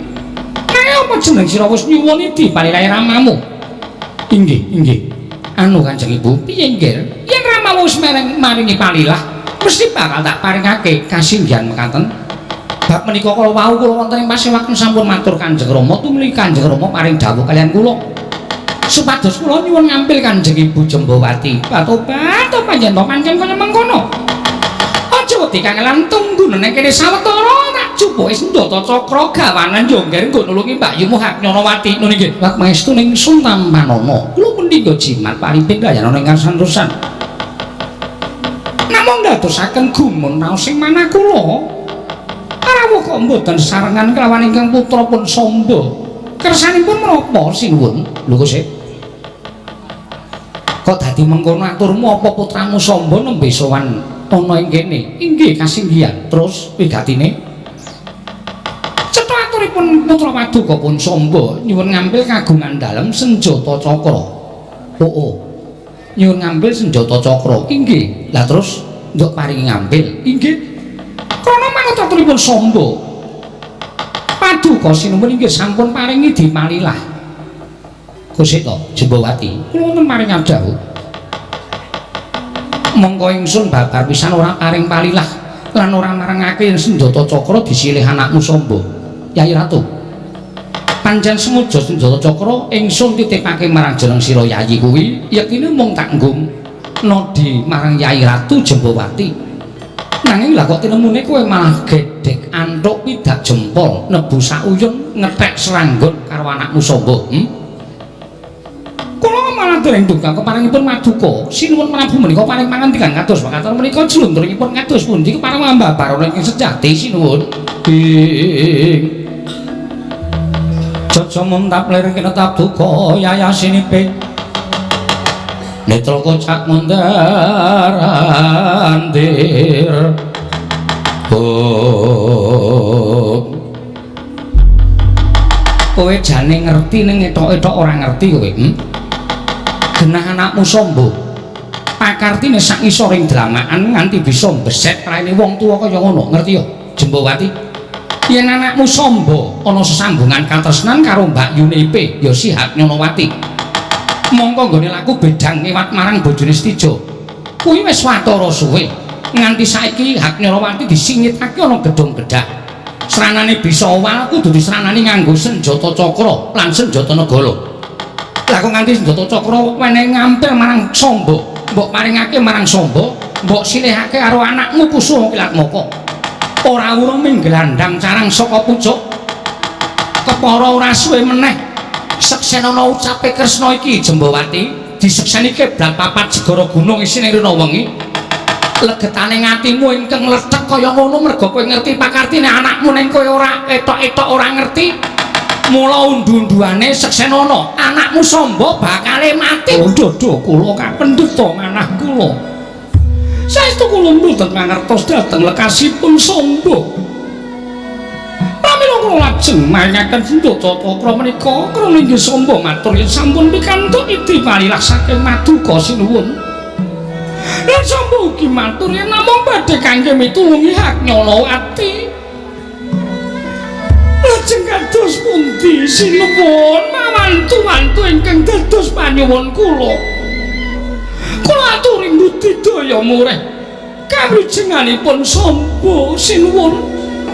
A: Nanging apa jeneng sira wis nyuwuni dipalilahi ramamu? Inggih, inggih. Anu Kanjeng Ibu, piye nggih? Yen ramamu wis maringi palilah, mesti bakal tak paringake kasinggihan mekaten. Bab menika kala wau kula wonten ing pasewaken sampun matur Kanjeng Rama, tumuli Kanjeng Rama paring dawuh kaliyan kula supados kula nyuwun ngampil Kanjeng Ibu Jembawati. Tobat panjenengan pancen kaya mengkono. Aja wedi kangelan tunggu neng kene sawetara tak jupuke senjata cakra gawanan yo nggih nggo nulungi Mbak Yumu Hak Nyonowati. Nun inggih, Wak maestu ning sun tampanana. Kula pundi jimat paripin dayana ing kasantosan. Namung ndadosaken gumun raos ing manah kula. Rawuh kok mboten sarengan kelawan ingkang putra pun Samba. Kersanipun menapa sinuwun? Lho kok sik. Kok dadi mengkono aturmu apa putramu Samba nembe sowan ana ing kene? Inggih kasinggihan. Terus wigatine cetha aturipun putra paduka pun Samba nyuwun ngampil kagungan dalem senjata cakra. Oh, oh. Nyuwun ngampil senjata cakra. Inggih. Lah terus nduk paringi ngampil. Inggih. Krana manut aturipun Samba paduka sinuwun inggih sampun paringi dimalilah. Kusita Jembawati, kula wonten paring dawuh. Mongko ingsun babar pisan ora paring palilah lan ora marangake yen senjata cakra disilih anakmu Samba. Yai Ratu, pancen sengaja senjata cakra ingsun titipake marang jeneng sira yayi kuwi yektine mung tak nggo nodi marang Yai Ratu Jembawati. Nanging lah kok tinemune kowe malah gedhek antuk pidak jempol nebu sauyun ngethek seranggon karo anakmu Samba. Kula malah dereng duka keparengipun maduka sinuwun Prabu menika paring pangandikan kados makaten menika jluntrungipun kados pundi kepareng ambabarana ingkang sejati sinuwun. Ing Jaja muntap lir kinetap duka yayasinipe netra kocak mundar andir. Oh kowe jane ngerti ning etok-etok ora ngerti kowe. Genah anakmu Samba pakartine sak ngisoring dlamaan nganti bisa mbeset raine wong tuwa kaya ngono, ngerti ya Jembawati? Yen anakmu Samba ana sesambungan katresnan karo Mbak Yune Ipe ya si Hak Nyonowati, mongko nggone laku bedang ngiwat marang bojone Stijo kuwi wis watara suwe nganti saiki Hak Nyonowati disingitake ana gedung gedah. Sranane bisa owal kudu disranani nganggo senjata cakra lan senjata negala. Lah kok nganti senjata cakra wenehi ngampil marang Samba, mbok paringake marang Samba, mbok silihake karo anakmu Kusuma Kilatmaka. Ora urung ming glandang carang saka pucuk. Kepara ora suwe meneh seksenana ucape Kresna iki Jembawati disekseni kiblat papat segara gunung isine rina wengi. Legetane atimu ingkang lethek kaya ngono merga kowe ngerti pakartine anakmu ning kowe ora etok-etok ora ngerti. Mula undu-unduane seksenana, anakmu Samba bakale mati. Dodo kula kapendhet manah kula. Saestu kula mboten mangertos dhateng lekasipun Samba. Pramila kula lajeng maringaken senjata cakra menika krana inggih Samba matur yen sampun pikantuk idi palilah saking Maduka sinuwun. Lan Samba ugi matur yen namung badhe kangge mitulungi hak Nyolowati. Lajeng kados pundi sinuwun mawantu-wantu ingkang dados panyuwun kula. Kula aturi budidaya murih kawijenganipun Samba sinuwun.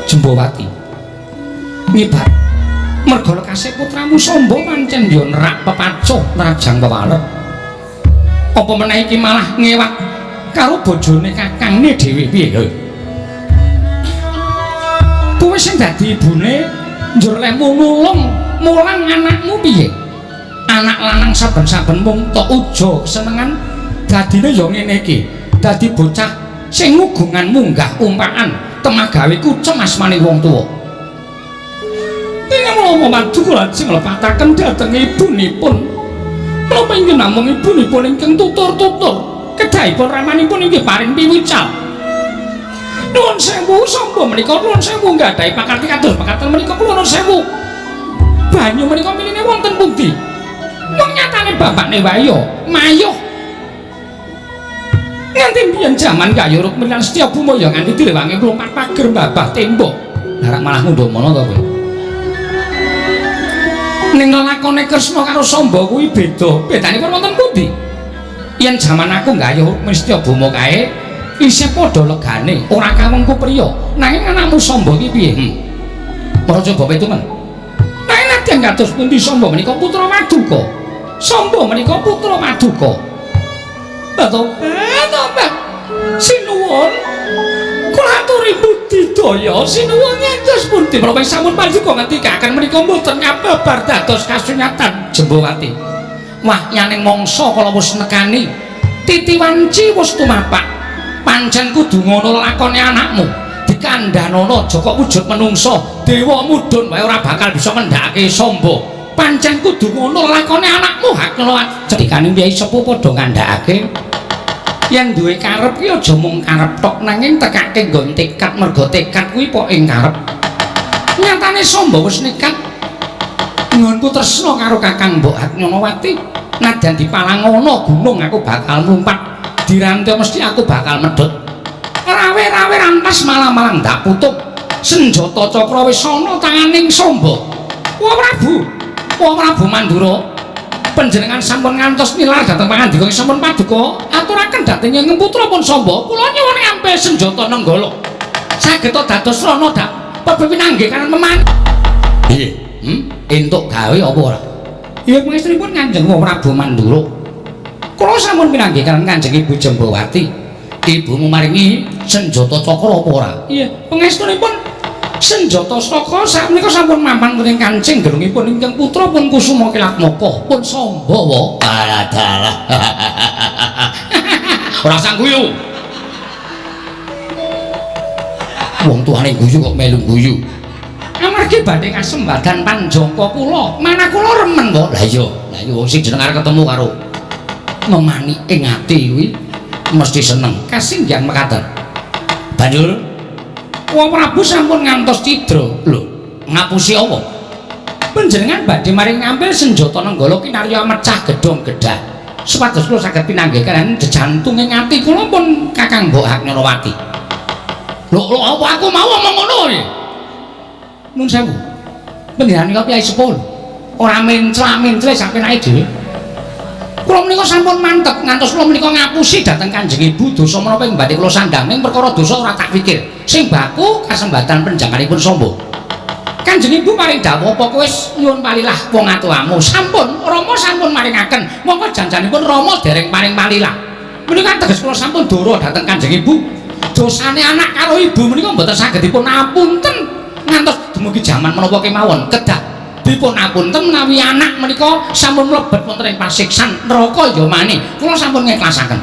A: Jembawati. Ngibat merga lekase putramu Samba pancen ya nerak pepacuh nerajang pewalet. Apa meneh iki malah ngewak karo bojone kakangne dhewe piye lho? Kowe sing dadi ibune njur lemu nulung mulang anakmu piye? Anak lanang saben-saben mung tok uja kesenengan dadine ya ngene iki. Dadi bocah sing ngugungan munggah umpakan temah gawe kucem asmane wong tuwa. Ing menapa Paduka lajeng lepataken dhateng ibunipun. Menapa inggih namung ibunipun ingkang tutur-tutur kedahipun ramanipun inggih paring piwucal. Nuwun sewu Samba menika nuwun sewu nggadahi pakarti kados mekaten menika kula nuwun sewu. Banyu menika miline wonten pundi? Wong nyatane bapakne wae ya mayuh. Nganti biyen jaman kaya Rukmini lan Setyabuma ya nganti direwangi mlumpat pager babah tembok. Lah malah ngundha mono to kowe. Ning lelakone Kresna karo Samba kuwi beda. Bedanipun wonten pundi? Yen jaman aku nggayuh Rukmini Setyabuma kae isih padha legane, ora kawengku priya. Nanging anakmu Samba iki piye? Para coba pitungan. Nanging nadyan kados pundi Samba menika putra Maduka. Samba menika putra Maduka. Tobat. Sinuwun. Kula aturi budidaya sinuwun ngantos pundi menapa sampun paduka ngendikaken menika mboten kababar dados kasunyatan Jembawati. Wah, yaning mangsa kala wis nekani titi wanci wis tumapak. Pancen kudu ngono lelakone anakmu. Dikandhanono aja kok wujud menungsa, dewa mudhun wae ora bakal bisa ngendhakake Samba. Pancen kudu ngono lelakone anakmu hak nyelowat. Cedhikane Kyai Sepuh padha ngandhakake yen duwe karep ki aja mung karep tok nanging tekake nggon tekad merga tekad kuwi pok ing karep. Nyatane Samba wis nekat nggonku tresna karo Kakang Mbok Haknyonowati. Nadyan dipalangono gunung aku bakal mlumpat, dirante mesti aku bakal medhot. Rawe-rawe rantas malah-malah ndak putup. Senjata cakra wis ana tanganing Samba. Wa Prabu, Wa Prabu Mandura, panjenengan sampun ngantos nilar dhateng pangandika sampun paduka aturaken dhateng ingkang putra pun Samba. Kula nyuwun ngampil senjata Nenggala. Saged dados srana dak pepinanggih kanan meman. Piye? Entuk gawe apa ora? Ya pangestunipun Kanjeng Prabu Mandura. Kula sampun pinanggih kaliyan Kanjeng Ibu Jembawati. Ibumu maringi senjata cakra apa ora? Iya, pangestunipun senjata saka sakmenika sampun mapan wonten kancing gelungipun ingkang putra pun Kusuma Kilatmaka pun Samba wa. Dalah dalah. Ora sang guyu. Wong tuane guyu kok melu guyu. Amargi badhe kasembadan panjangka kula, manah kula remen kok. Lah iya, lah iya wong sing jeneng arep ketemu karo memani ing ati kuwi mesti seneng. Kasinggihan mekaten. Banjur Wong Prabu sampun ngantos cidra. Lho, ngapusi apa? Panjenengan badhe maring ngambil senjata Nenggala kinarya mecah gedhong gedhah. Supados kula saged pinanggih kaliyan jejantunge ati kula pun Kakang Mbok Haknyonowati. Lho, lho apa aku mau omong ngono iki? Nun sewu. Panjenengan menika Kyai Sepuh. Ora mencla-mencle sapenake dhewe. Kula menika sampun mantep ngantos kula menika ngapusi dhateng Kanjeng Ibu dosa menapa ing badhe kula sandhang ning perkara dosa ora tak pikir. Sing baku kasembatan penjanganipun Samba. Kanjeng Ibu paring dawuh apa kowe wis nyuwun palilah wong atuwamu. Sampun, Rama sampun maringaken. Monggo janjanipun Rama dereng paring palilah. Menika teges kula sampun dora dhateng Kanjeng Ibu. Dosane anak karo ibu menika mboten saged dipun apunten ngantos dumugi jaman menapa kemawon kedah dipun apunten menawi anak menika sampun mlebet wonten ing pasiksan neraka ya mani. Kula sampun ngikhlasaken.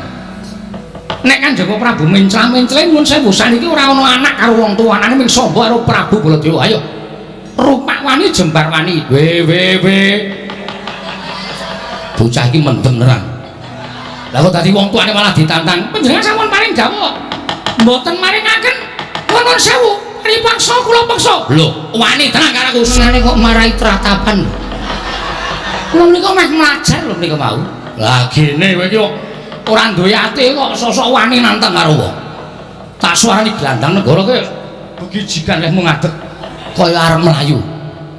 A: Nek Kanjeng Prabu mencla-mencle nyuwun sewu saniki ora ana anak karo wong tuane ming Samba karo Prabu Baladewa. Ayo. Rupak wani jembar wani. We we we. Bocah iki mendem neran. Lah kok dadi wong tuane malah ditantang. Panjenengan sampun paring dawuh. Mboten maringaken. Nuwun sewu. Ripaksa kula peksa. Lho, wani tenan karo aku. Senengane kok marai tratapan. Kula menika meh mlajar lho menika mau. Lah gene kowe iki kok ora duwe ati kok sosok wani nantang karo wong. Tak suarani glandang negara kowe begijikan lehmu ngadeg kaya arep mlayu.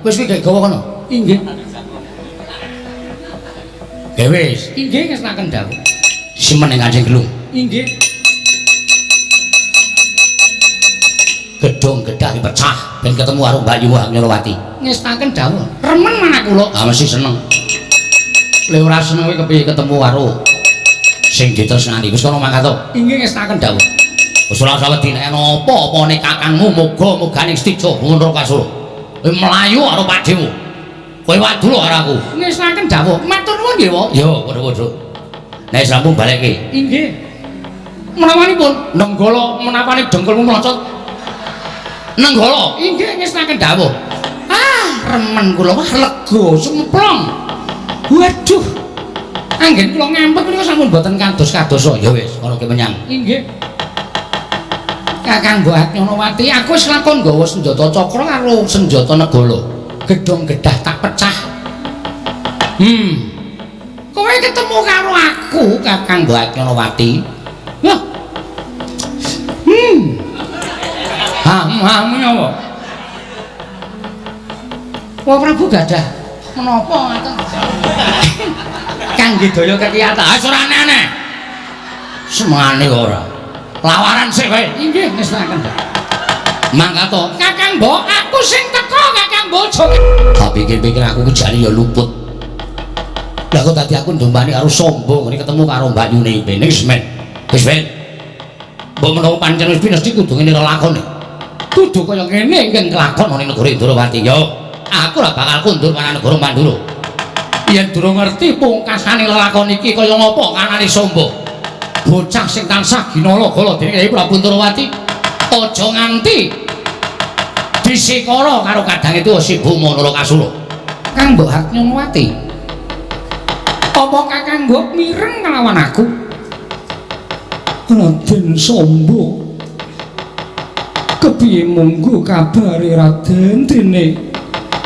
A: Wis kuwi gawe gawa kono. Inggih. Ya wis, inggih ngestokaken dawuh. Simen ing Kanjeng Gelung. Inggih. Gedhong gedhah dipecah ben ketemu karo Mbak Yu Haknyolowati. Ngestaken dawuh. Remen manah kula. Ah mesti seneng. Le ora seneng kowe kepiye ketemu karo sing ditresnani. Wis kono mangkat to. Inggih ngestaken dawuh. Wis ora usah wedi nek ana apa-apane kakangmu muga-mugane Setija Nrakasura. Kowe mlayu karo Pakdhemu. Kowe wadul karo aku. Ngestaken dawuh. Matur nuwun nggih, Pak. Yo padha-padha. Nek sampun balekke. Inggih. Menawanipun Nenggala menapane dengkulmu mlocot. Nenggala inggih ngestaken dawuh. Ah, remen kula wah lega sumplong. Waduh. Anggen kula ngampet menika sampun boten kados-kadosa. Ya wis, kono ki menyang. Inggih. Kakang Mbok Haknyonowati, aku wis lakon nggawa senjata cakra karo senjata negala. Gedhong gedah tak pecah. Kowe ketemu karo aku, Kakang Mbok Haknyonowati. Wah. Ham-ham apa? Wah Prabu gadah menapa ngaten? Kangge daya kekiyatan. Ah ora aneh-aneh. Semangane ora. Lawaran sik kowe. Inggih ngestaken. Mangkat to. Kakang Mbok, aku sing teko Kakang Mbok. Tak pikir-pikir aku ki jane ya luput. Lah kok dadi aku ndombani karo Samba ngene ketemu karo Mbak Yune ben wis men. Wis ben. Mbok menawa pancen wis pinesti kudu ngene lelakone. Kudu kaya ngene ingkang kelakon ana ing negara Indrawati. Yo, aku ora bakal kundur marang negara Mandura. Yen durung ngerti pungkasane lelakon iki kaya ngapa kanane Samba. Bocah sing tansah ginala-gala dening Kyai Prabu Ndrawati aja nganti disikara karo kadange tuwa Si Boma Narakasura. Kang Mbok Haknyonowati. Apa Kakang Mbok mireng kelawan aku?
D: Raden Samba. Kepiye munggo kabare Raden dene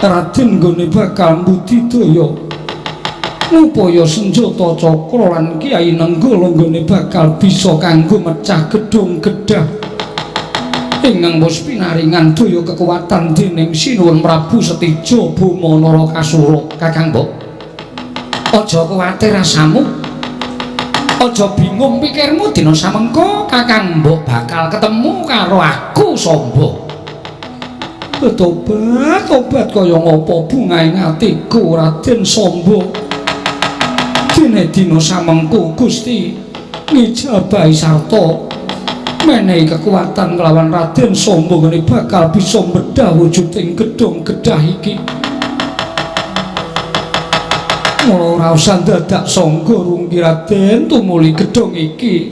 D: Raden nggone bakal mbudidaya ngupaya senjata cakra lan Kyai Nenggala nggone bakal bisa kanggo mecah gedhong gedhah ingkang wis pinaringan daya kekuatan dening Sinuwun Prabu Setija Boma Narakasura.
A: Kakang Mbok, aja kuwatir rasamu, aja bingung pikirmu dina samengko Kakang Mbok bakal ketemu karo aku Samba.
D: Tobat tobat kaya ngapa bungahe atiku Raden Samba. Dene dina samengko Gusti ngijabahi sarta menehi kekuatan kelawan Raden Samba ngene bakal bisa medhah wujuding gedhong gedhah iki. Mula ora usah dadak sangga rungki Raden tumuli gedhong iki.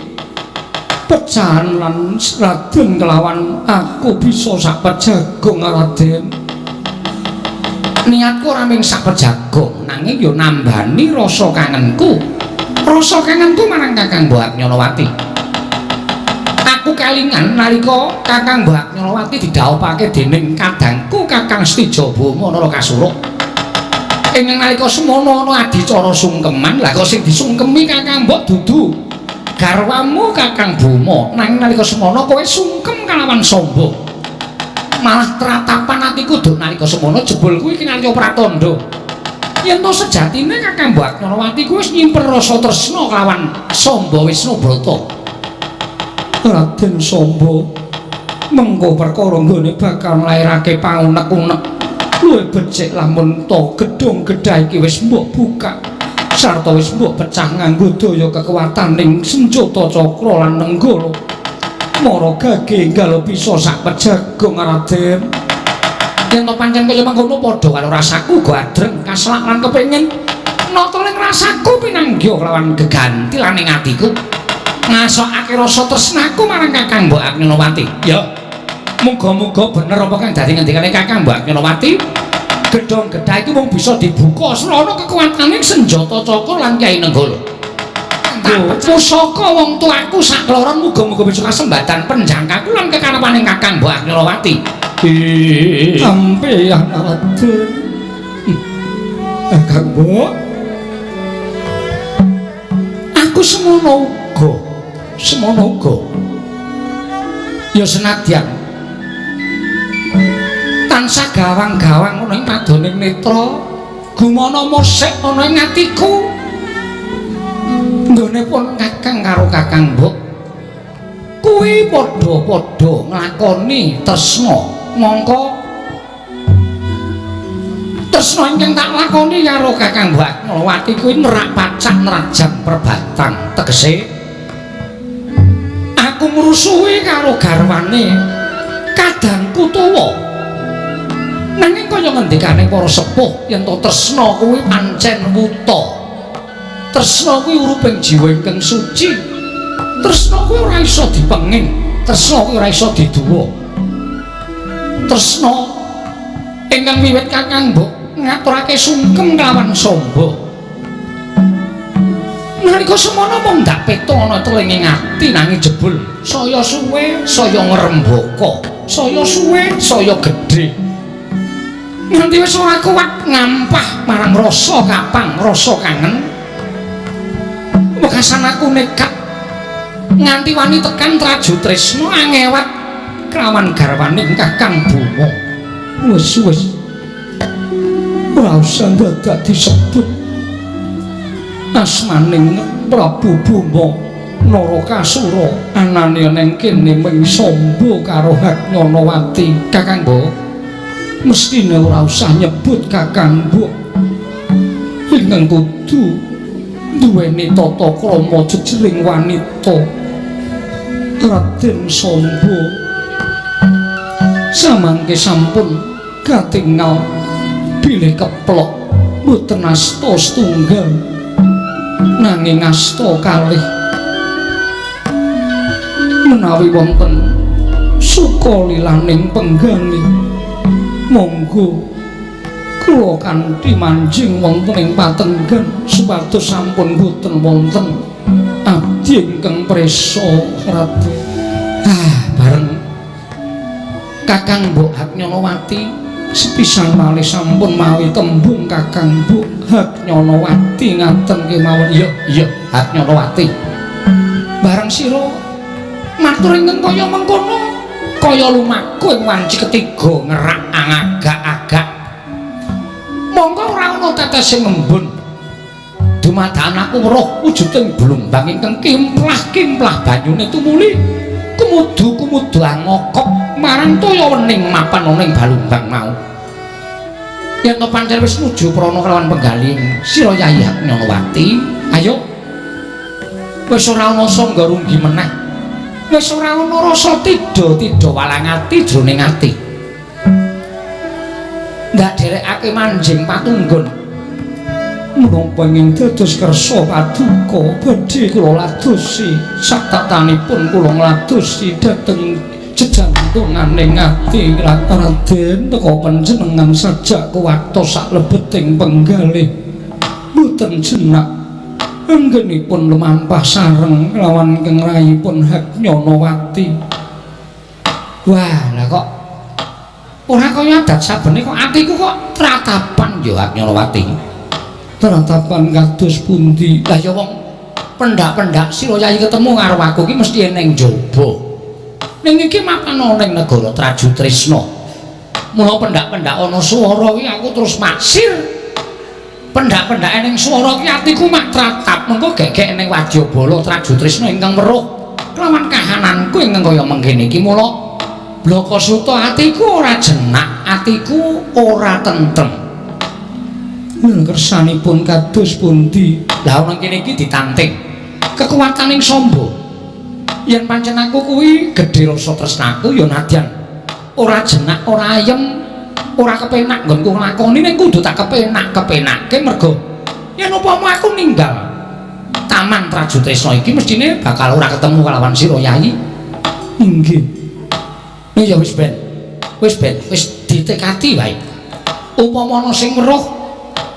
D: Pecahan lan Raden kelawan aku bisa sak pejagong Raden.
A: Niatku ora mung sak pejagong, nanging ya nambani rasa kangenku. Rasa kangenku marang Kakang Mbok Haknyonowati. Aku kelingan nalika Kakang Mbok Haknyonowati didhawuhake dening kadangku Kakang Setija Boma Narakasura. Ing nalika semono ana adicara sungkeman, lah kok sing disungkemi Kakang Mbok dudu garwamu Kakang Boma, nanging nalika semono kowe sungkem kalawan Samba. Malah tratapan atiku duk nalika semono jebul kuwi kinarya pratandha. Yen to sejatine Kakang Mbok Haknyonowati kuwi wis nyimpen rasa tresna kelawan Samba Wisnubrata.
D: Raden Samba, mengko perkara nggone bakal nglairake pangunek-unek luwih becik lamun to gedhong gedhah iki wis mbok buka sarta wis mbok pecah nganggo daya kekuataning senjata cakra lan Nenggala. Mara gage enggal bisa sak pejagong Raden.
A: Yen to pancen kaya mangkono padha karo rasaku uga adreng kaslak lan kepengin nata ning rasaku pinanggih kelawan geganti lan ing atiku. Ngasokake rasa tresnaku marang Kakang Mbok Agnyonowati. Ya. Muga-muga bener apa kang dadi ngendikane Kakang Mbok Agnyonowati. Gedhong gedhah iki mung bisa dibuka srana kekuwatane senjata cakra lan Kyai Nenggala. Pusaka wong tuaku sakloron muga-muga bisa kasembatan penjangkaku lan kekarepane Kakang Mbok Agnyonowati.
D: Sampeyan Raden. Kakang Mbok,
A: aku semono uga. Semono uga. Ya senadyan tansah gawang-gawang ana ing padoning netra, gumana musik ana ing atiku. Nggone pun Kakang karo Kakang Mbok kuwi padha-padha nglakoni tresna. Mongko tresna ingkang tak lakoni karo Kakang Mbok Agnyonowati kuwi nerak pacak nerajang perbatang. Tegese aku ngrusuhi karo garwane kadangku tuwa. Nanging kaya ngendikane para sepuh yen to tresna kuwi pancen wuta. Tresna kuwi uruping jiwa ingkang suci. Tresna kuwi ora iso dipenging, tresna kuwi ora iso diduwa. Tresna ingkang wiwit Kakang Mbok ngaturake sungkem kelawan samba. Nalika semono mung ndak peto ana telinging ati nanging jebul saya suwe saya ngrembaka, saya suwe saya gedhe. Nganti wis ora kuat ngampah marang rasa kapang, rasa kangen. Wekasan aku nekat nganti wani tekan Traju Tresna angewat kelawan garwane Kakang Boma.
D: Wis wis. Ora usah dadak disebut asmaning Prabu Boma Narakasura anane neng kene ming samba karo Haknyonowati.
A: Kakang Mbok,
D: mestine ora usah nyebut Kakang Mbok. Ingkang kudu duweni tata krama jejering wanita. Raden Samba samangke sampun katingal bilih keplok mboten asta setunggal nanging asta kalih. Menawi wonten suka lilaning penggalih, monggo kula kanthi manjing wonten ing patenggan supados sampun boten wonten abdi ingkang prisa Raden.
A: Ah, bareng Kakang Mbok Haknyonowati
D: sepisan malih sampun mawi tembung Kakang Mbok Haknyonowati ngaten kemawon.
A: Iya, iya, Haknyonowati. Bareng sira matur ingkang kaya mengkono, kaya lumaku ing wanci ketiga ngerak angagak-agak. Monggo ora ana tetese ngembun. Dumadakan aku weruh wujuding blumbang ingkang kimplah-kimplah banyune tumuli kumudu-kumudu angokok marang toya wening mapan ana ing balumbang mau. Yen to pancen wis nuju prana kelawan penggalih sira Yayi Haknyonowati, ayo wis ora ana sangga runggi meneh. Wis ora ana rasa tidha-tidha walang ati jroning ati. Ndak dherekake manjing patunggon.
D: Menapa ingkang dados kersa paduka badhe kula ladosi saktatanipun kula ngladosi dhateng jejantunganing ati Raden teka panjenengan sajak kuwatos saklebeting penggalih mboten jenak anggenipun lumampah sareng lawan ingkang rayipun Haknyonowati.
A: Wah, lah kok ora kaya adat sabene kok atiku kok tratapan ya Haknyonowati.
D: Tratapan kados pundi?
A: Lah ya wong pendak-pendak sira Yayi ketemu karo aku iki mesti eneng jaba. Ning iki mapan ana ning negara Traju Tresna. Mula pendak-pendak ana swara iki aku terus maksir. Pendak-pendak eneng swara iki atiku mak tratap mengko gegek eneng wadyabala Traju Tresna ingkang weruh kelawan kahananku ingkang kaya mengkene iki. Mula blaka suta atiku ora jenak, atiku ora tentrem.
D: Kersanipun kados pundi?
A: Lah ana kene iki ditanting kekuwataning samba. Yen pancen aku kuwi gedhe rasa tresnaku ya nadyan ora jenak, ora ayem, ora kepenak nggonku nglakoni, ning kudu tak kepenak-kepenake mergo yen upama aku ninggal Taman Trajutresna iki mestine bakal ora ketemu kalawan sira Yayi.
D: Inggih.
A: Ya wis ben. Wis ben, wis ditekati wae. Upama ana sing weruh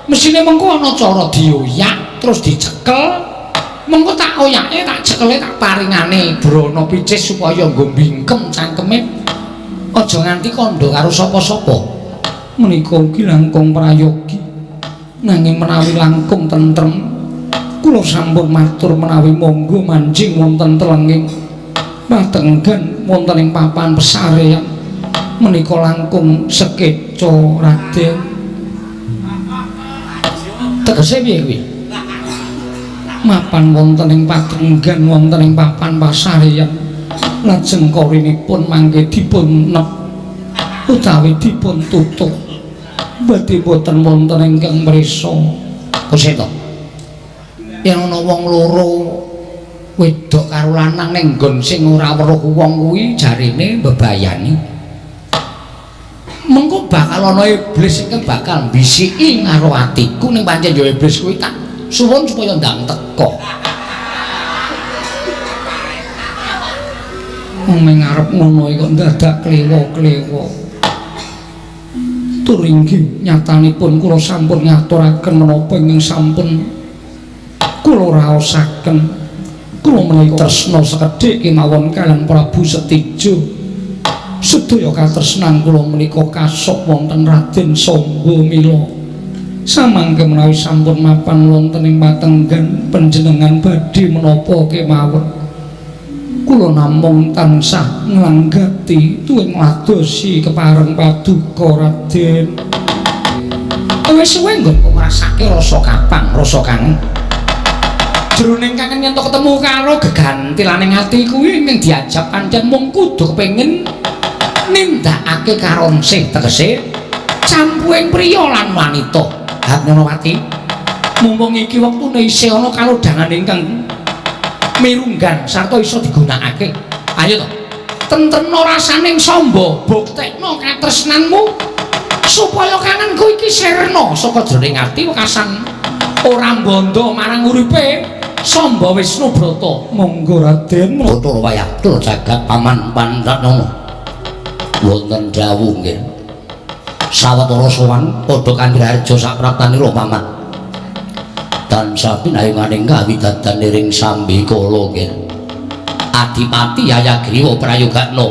A: mestine mengko ana cara dioyak terus dicekel. Mengko tak oyake, tak cekele, tak paringane brana picis supaya nggo bingkem cangkeme. Aja nganti kandha karo sapa-sapa.
D: Menika ugi langkung prayogi. Nanging menawi langkung tentrem, kula sampun matur menawi monggo manjing wonten telenging patenggan wonten ing papan pesarean. Menika langkung sekeca Raden.
A: Tegese piye kuwi?
D: Mapan wonten ing patenggan wonten ing papan pasarean, lajeng korinipun mangke dipun nep utawi dipun tutup. Badhe boten wonten ingkang mrisa.
A: Kuseta. Yen ana wong loro wedok karo lanang ning nggon sing ora weruh wong kuwi jarine mbebayani. Mengko bakal ana iblis ingkang bakal mbisiki karo atiku ning pancen ya iblis kuwi tak suwun supaya ndang teka.
D: Wong ngarep ngono iki kok dadak klewo-klewo. Tur inggih nyatanipun kula sampun ngaturaken menapa ingkang sampun kula raosaken. Kula menika tresna sekedhik kemawon kaliyan Prabu Setijo. Sedaya katresnan kula menika kasok wonten Raden Samba mila. Samangke menawi sampun mapan wonten ing patenggan panjenengan badhe menapa kemawon. Kula namung tansah nglanggati tuwin ngladosi kepareng paduka Raden.
A: Wis suwe nggonku ngrasake rasa kapang, rasa kangen. Jroning kangen yen to ketemu karo gegantilaning ati kuwi ning diajab pancen mung kudu kepengin nindakake karonsih tegese campuhing priya lan wanita. Haknyanawati, mumpung iki wektune isih ana kalodhangan ingkang mirunggan sarta iso digunakake. Ayo to, tentremno rasaning Samba, buktekno katresnanmu supaya kangenku iki sirna saka jroning ati wekasan ora mbondo marang uripe Samba Wisnubrata.
D: Monggo Raden.
B: Bathara Wayaktur jagat paman pandhatna. Wonten dawuh nggih. Sawetara sowan padha kandharaja sapraptanira paman. Tansah pinayunganing kawidadan ing sambikala nggih. Adipati Yayagriwa prayogakna.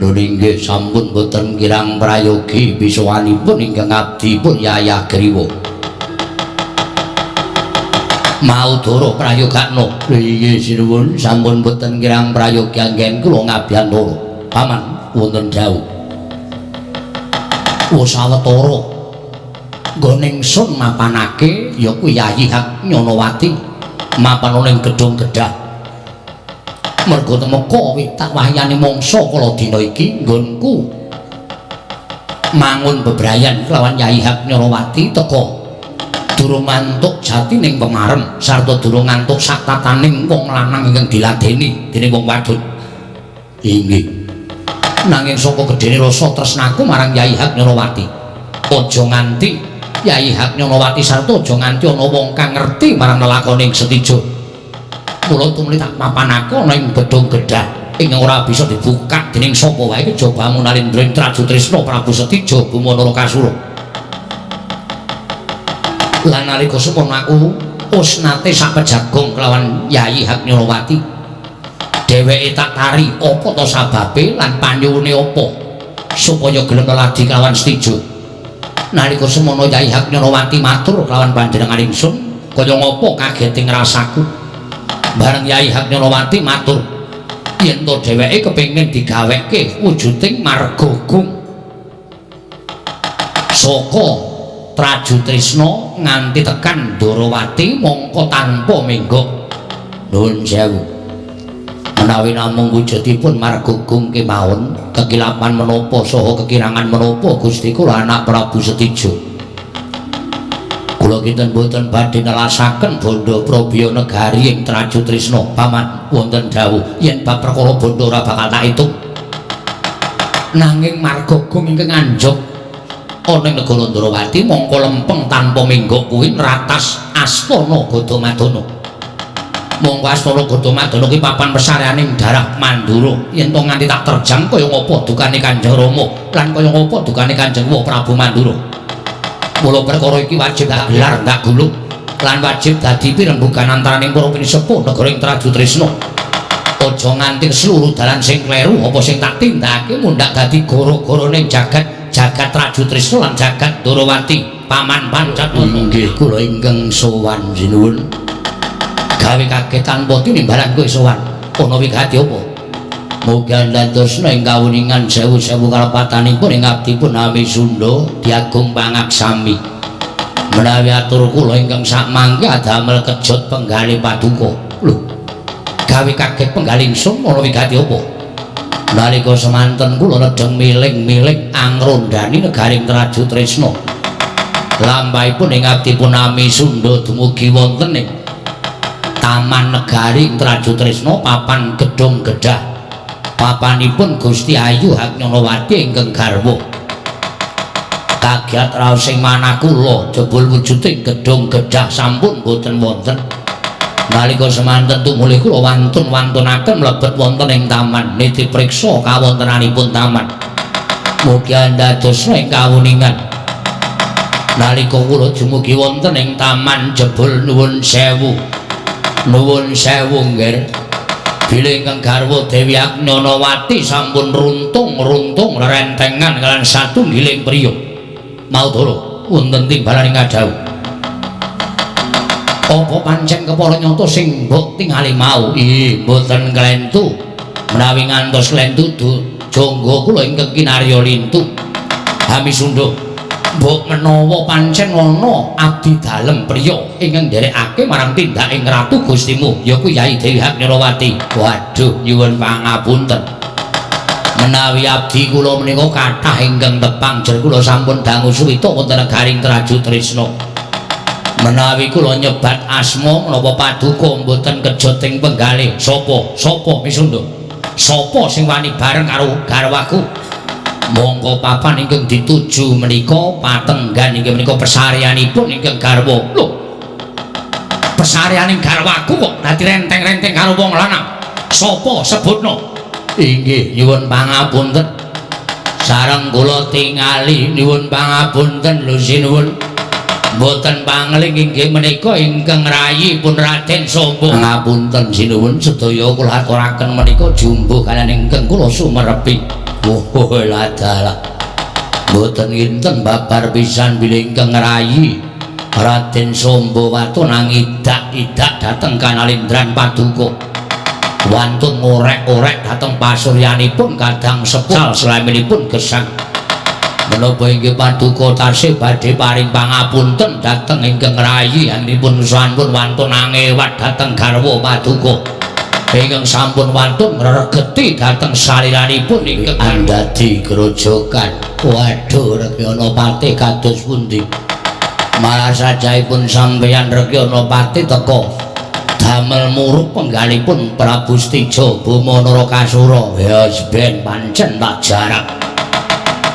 B: Lho inggih sampun boten kirang prayogi pisowanipun ingkang abdipun Yayagriwa. Maudara prayogakna. Lho inggih sinuwun sampun boten kirang prayogi anggen kula ngabiyantara. Paman wonten dawuh. Sawetara nggone ingsun mapanake ya kuwi Yayi Haknyanawati mapan ana ing gedhong gedhah. Merga temeka witak wahyane mangsa kala dina iki nggonku mangun bebrayan kelawan Yayi Haknyanawati teka durung mantuk jatining pemarem sarta durung ngantuk sak tataning wong lanang ingkang diladeni dening wong wadon. Inggih. Nanging saka gedhene rasa tresnaku marang Yayi Haknyanawati, aja nganti Yayi Haknyanawati sarta aja nganti ana wong kang ngerti marang lelakone ing Setijo. Mula tumuli tak mapanake ana ing gedhong gedhah ingkang ora bisa dibuka dening sapa wae kejaba Munalindra ing Trajutresna Prabu Setijo Buma Narakasura. Lan nalika semono aku wis nate sapejagong kelawan Yayi Haknyanawati. Dheweke tak tari apa to sababe lan panyuwune apa supaya gelem leladi kelawan Setijo. Nalika semono Yayi Haknyanawati matur kelawan panjenengan ingsun kaya ngapa kagete ngrasaku. Bareng Yayi Haknyanawati matur yen to dheweke kepengin digaweke wujuding marga gung saka Trajutresna nganti tekan Ndorowati mongko tanpa menggok. Nuwun sewu. Menawi namung wujudipun marga gung kemawon kekilapan menapa saha kekirangan menapa Gusti kula anak Prabu Setijo. Kula kinten boten badhe nelasaken bondo Prabya negari ing Trajutresna. Paman wonten dawuh yen bab perkara bondo ora bakal tak itung. Nanging marga gung ingkang anjog
A: Ana ing negara Ndrawati mongko lempeng tanpa menggok kuwi nratas Astana Gadamadana. Mongko Astana Gadamadana kuwi papan pesareaning darah Mandura. Yen to nganti tak terjang kaya ngapa dukane Kanjeng Rama lan kaya ngapa dukane Kanjeng Prabu Mandura. Mula perkara iki wajib tak gelar tak gulung lan wajib dadi pirembugan antaraning para pinisepuh negara ing Trajutrisna. Aja nganti seluruh dalan sing kleru apa sing tak tindakake mundhak dadi gara-garane jagat jagat Trajutrisna lan jagat Ndrawati paman Pancatana. Inggih kula ingkang sowan sinuwun. Gawe kaget tanpa tinimbalan kowe sowan. Ana wigati apa? Mugi andhatosna ing kawuningan sewu-sewu kalepatanipun ing abdipun Ami Sunda diagung pangaksami. Menawi atur kula ingkang sakmangke adamel kejot penggalih paduka. Lho, gawe kaget penggalih ingsun ana wigati apa? Nalika semanten kula nedheng miling-miling angrondani negaring Trajutrisna. Lampahipun ing abdipun Ami Sunda dumugi wonten ing Taman Negari Trajutrisna papan Gedhong Gedhah. Papanipun Gusti Ayu Haknyanawati ingkang garwa. Kagiat raos ing manah kula jebul wujuding Gedhong Gedhah sampun boten wonten. Nalika semanten tumuli kula wantun-wantunaken mlebet wonten ing taman niti priksa kawontenanipun taman. Mugi andhadosna ing kawuningan. Nalika kula dumugi wonten ing taman jebul nuwun sewu. Nuwun sewu nggih. Bilih ingkang garwa Dewi Agnanawati sampun runtung-runtung rerentengan kaliyan satunggiling priya. Maudara wonten timbalan ing adhawuh. Apa pancen kepara nyata sing mbok tingali mau? Ih, mboten klentu. Menawi ngantos klentu jangga kula ingkang kinarya lintu. Ami Sunda, mbok menawa pancen ana abdi dalem priya ingkang nderekake marang tindaking ratu Gustimu, ya kuwi Yai Dewi Haknyanawati. Waduh, nyuwun pangapunten. Menawi abdi kula menika kathah ingkang tepang jer kula sampun dangu suwita wonten negaring Trajutrisna. Menawi kula nyebat asma menapa paduka mboten kejot ing penggalih. Sapa? Sapa Misunda? Sapa sing wani bareng karo garwaku? Mongko papan ingkang dituju menika patenggan inggih menika pesareanipun ingkang garwa. Lho. Pesareaning garwaku kok dadi renteng-renteng karo wong lanang. Sapa sebutno? Inggih nyuwun pangapunten. Sareng kula tingali nyuwun pangapunten lho sinuwun. Mboten pangling inggih menika ingkang rayi pun Raden Sombo. Pangapunten sinuwun sedaya kula aturaken menika jumbuh kaliyan ingkang kula sumerepi. Oh ladalah. Mboten kinten babar pisan bilih ingkang rayi Raden Sombo waton ngidak-idak dhateng kanalindran paduka. Wantun ngorek-orek dhateng pasuryanipun kadang sepuh selaminipun gesang. Menapa inggih paduka tasih badhe paring pangapunten dhateng ingkang rayi anggenipun sampun wantun angewat dhateng garwa paduka. Ingkang sampun wantun ngregeti dhateng saliranipun ingkang andadi grojogan. Waduh, Rekyana Patih kados pundi? Malah sajaipun sampeyan Rekyana Patih teka damel murup penggalipun Prabu Stija Boma Narakasura. Ya ben pancen tak jarak.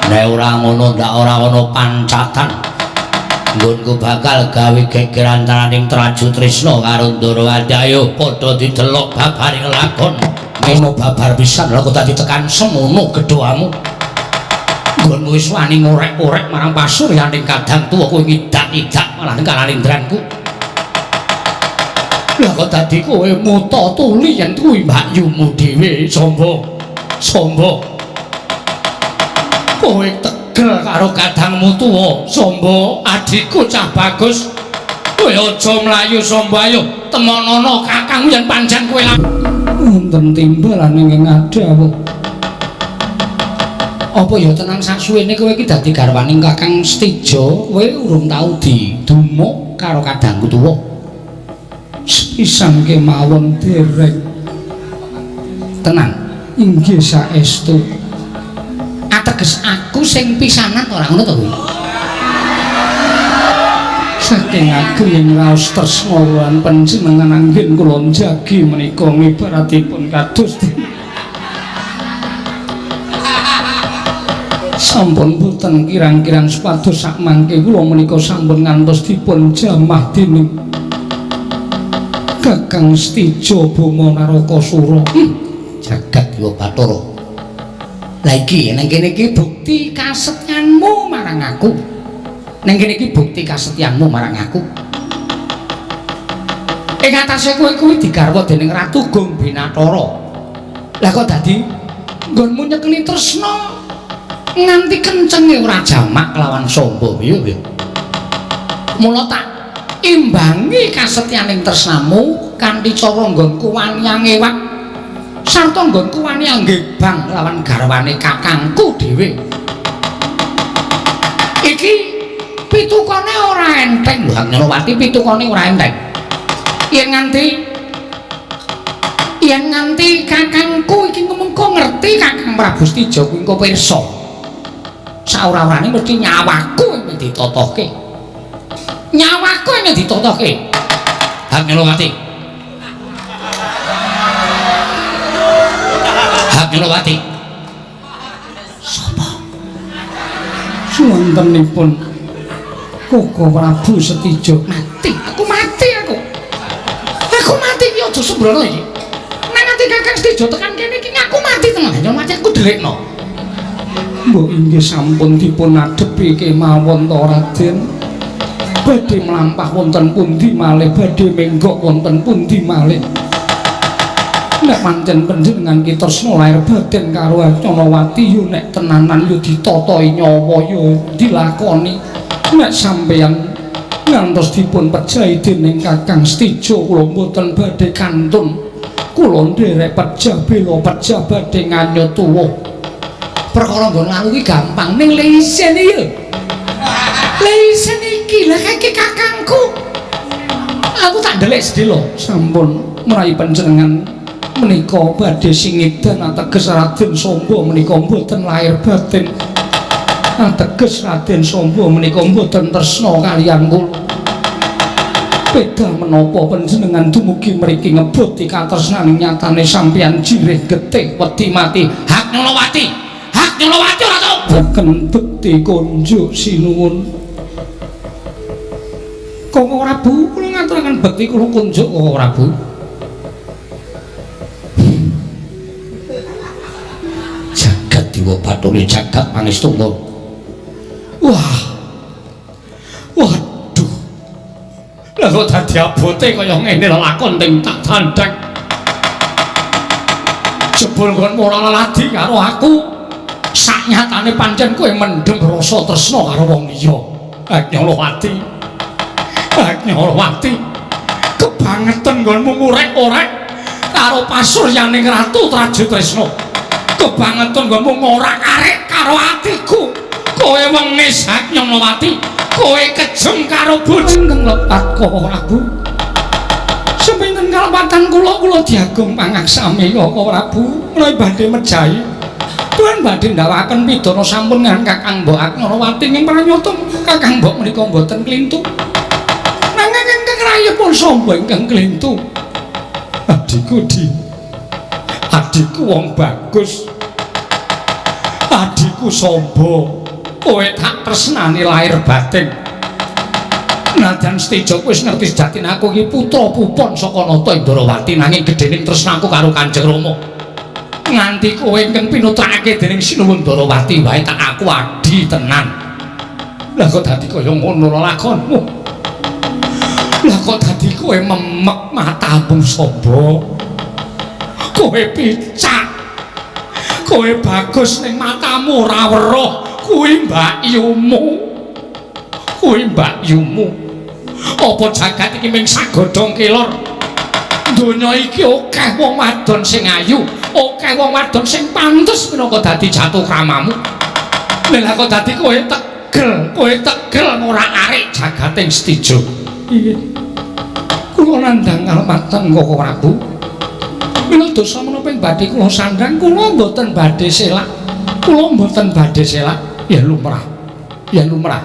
A: Nek ora ngono ndak ora ana pancatan. Nggonku bakal gawe geger antaraning Trajutrisna karo Ndrawati. Ayo padha didelok babaring lakon. Ngono babar pisan lha kok dadi tekan semono gedhoamu. Nggonmu wis wani ngorek-orek marang pasuryaning kadang tuwa kowe ngidak-idak malah ning kalindranku. Lah kok dadi kowe muta tuli yen kuwi mbakyumu dhewe, Sombo. Sombo. Kowe tegel karo kadangmu tuwa, Sombo, adikku cah bagus. Kowe aja mlayu Sombo, ayo temonono kakangmu yen pancen kowe
D: wonten timbalan ing ngadhawuh.
A: Apa ya tenang saksuwene kowe iki dadi garwaning Kakang Stija, kowe urung tau didumuk karo kadangku tuwa.
D: Sepisan kemawon dereng.
A: Tenang,
D: inggih saestu.
A: Ateges aku sing pisanan ora ngono to kowe?
D: Saking ageng raos tresna lan panjenengan anggen kula njagi menika ngibaratipun kados Sampun boten kirang-kirang supados sakmangke kula menika sampun ngantos dipun jamah dening Kakang Setija Boma Narakasura.
A: Jagat Dewa Bathara. Lah iki ning kene iki bukti kasetyanmu marang aku. Ning kene iki bukti kasetyanmu marang aku. Ing atase kowe kuwi digarwa dening Ratu Gong Binatara. Lah kok dadi nggonmu nyekeli tresna nganti kencenge ora jamak kelawan Samba piye piye. Mula tak imbangi kasetyaning tresnamu kanthi cara nggonku wani angewak sarta nggonku wani anggebang lawan garwane kakangku dhewe. Iki pitukane ora enteng lho Angelowati, pitukane ora enteng. Yen nganti kakangku iki mengko ngerti Kakang Prabu Setija kuwi engko pirsa. Saora-orane mesti nyawaku ing ditotohke. Nyawaku ing ditotohke. Angelowati. Angelowati. Sapa?
D: Suwantenipun Koko Prabu Setija.
A: Mati, aku mati aku. Aku mati iki aja sembrono iki. Nek nganti Kakang Setija tekan kene iki aku mati tenan. Ya mati aku delikno.
D: Mbok inggih sampun dipun adhepi kemawon to Raden. Badhe mlampah wonten pundi malih, badhe menggok wonten pundi malih. Nek pancen panjenengan ki tresna lair batin karo Angelowati yo nek tenanan yo ditatahi nyawa yo dilakoni. Nek sampeyan ngantos dipun pejahi dening Kakang Setija kula mboten badhe kantun. Kula nderek pejah bela pejah badhe nganyut tuwa.
A: Perkara nggon lalu ki gampang ning lisen iki lho. Lisen iki lha iki kakangku. Aku tak ndelik sedhela.
D: Sampun menawi panjenengan menika badhe singidan ateges Raden Samba menika mboten lair batin. Ateges Raden Samba menika mboten tresna kaliyan kula. Beda menapa panjenengan dumugi mriki ngeboti katresnaning nyatane sampeyan jirih getih wedi mati.
A: Hak Nyolowati. Hak Nyolowati ora tau.
D: Boken bekti kunjuk sinuwun.
A: Koko Prabu kula ngaturaken bekti kula kunjuk Koko Prabu. Jagat Dewa Bathara jagat pangestungga. Wah. Waduh. Lah kok dadi abote kaya ngene lelakon ting tak tandheng. Jebul kon ora leladi karo aku. Saknyatane pancen kowe mendhem rasa tresna karo wong liya. Nyolowati. Nyolowati. Kebangetan nggonmu ngurek-orek karo pasuryaning Ratu Trajutresna. Kebangetan nggonmu ngorak-arik karo atiku. Kowe wengis Nyolowati. Kowe kejem karo bojo
D: ingkang lepat Koko Prabu. Sepinten kalepatan kula kula diagung pangaksami Koko Prabu menawi badhe mejahi. Tuan badhe ndawaken pidana sampun ngan Kakang Mbok Aknalawati ing pranyata Kakang Mbok menika mboten klintu. Nanging ingkang rayipun Samba ingkang klintu. Adhiku di. Adhiku wong bagus. Adhiku Samba. Kowe tak tresnani lahir batin.
A: Nadyan Setija wis ngerti sejatine aku iki putra pupon saka Nata Indrawati nanging gedhening tresnaku karo Kanjeng Rama. Nganti kowe ingkang pinutrakake dening Sinuwun Ndarawati wae tak aku adi tenan. Lah kok dadi kaya ngono lelakonmu? Lah kok dadi kowe memek matamu Samba? Kowe picak. Kowe bagus ning matamu ora weruh kuwi mbakyumu. Kuwi mbakyumu. Apa jagat iki mung sagodhong kelor? Donya iki akeh wong wadon sing ayu, akeh wong wadon sing pantes minangka dadi jatuh kramamu. Lha kok dadi kowe tegel ngorak-arik jagating Setija.
D: Inggih. Kula nandhang kalepatan Koko Prabu. Mila dosa menapa ing badhe kula sandhang kula mboten badhe selak. Kula mboten badhe selak.
A: Ya lumrah. Ya lumrah.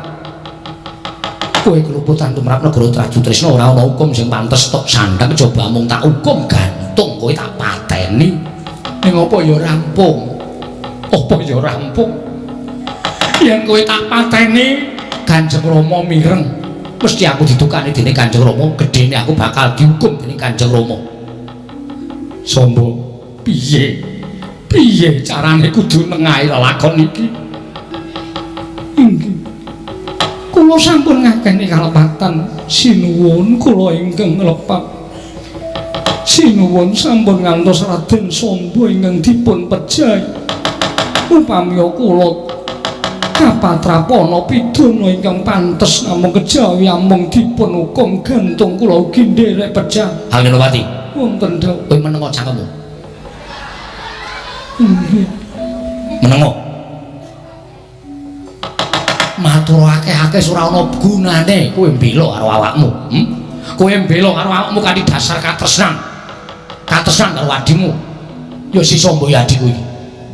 A: Kowe keluputan tumrap negara Trajutresna ora ana hukum sing pantes tok sandhang coba mung tak hukum gantung kowe tak pateni. Ning apa ya rampung? Apa ya rampung?
D: Yen kowe tak pateni, Kanjeng Rama mireng.
A: Mesti aku didukani dening Kanjeng Rama, gedene aku bakal dihukum dening Kanjeng Rama.
D: Samba, piye? Piye carane kudu nengahi lelakon iki? Inggih. Kula sampun ngakeni kalepatan, sinuwun kula ingkang lepat. Sinuwun sampun ngantos Raden Samba ingkang dipun pejahi. Upami kula kapatrapana pidana ingkang pantes namung kejawi amung dipun hukum gantung kula ugi nderek pejah.
A: Hanginawati,
D: Wonten dawuh.
A: Kowe menengo cangkemmu.
D: Inggih.
A: Menengo. Matur akeh-akeh ora ana gunane kowe mbela karo awakmu. Kowe mbela karo awakmu kanthi dasar katresnan. Katresnan karo adimu. Ya si Samba ya adikku iki.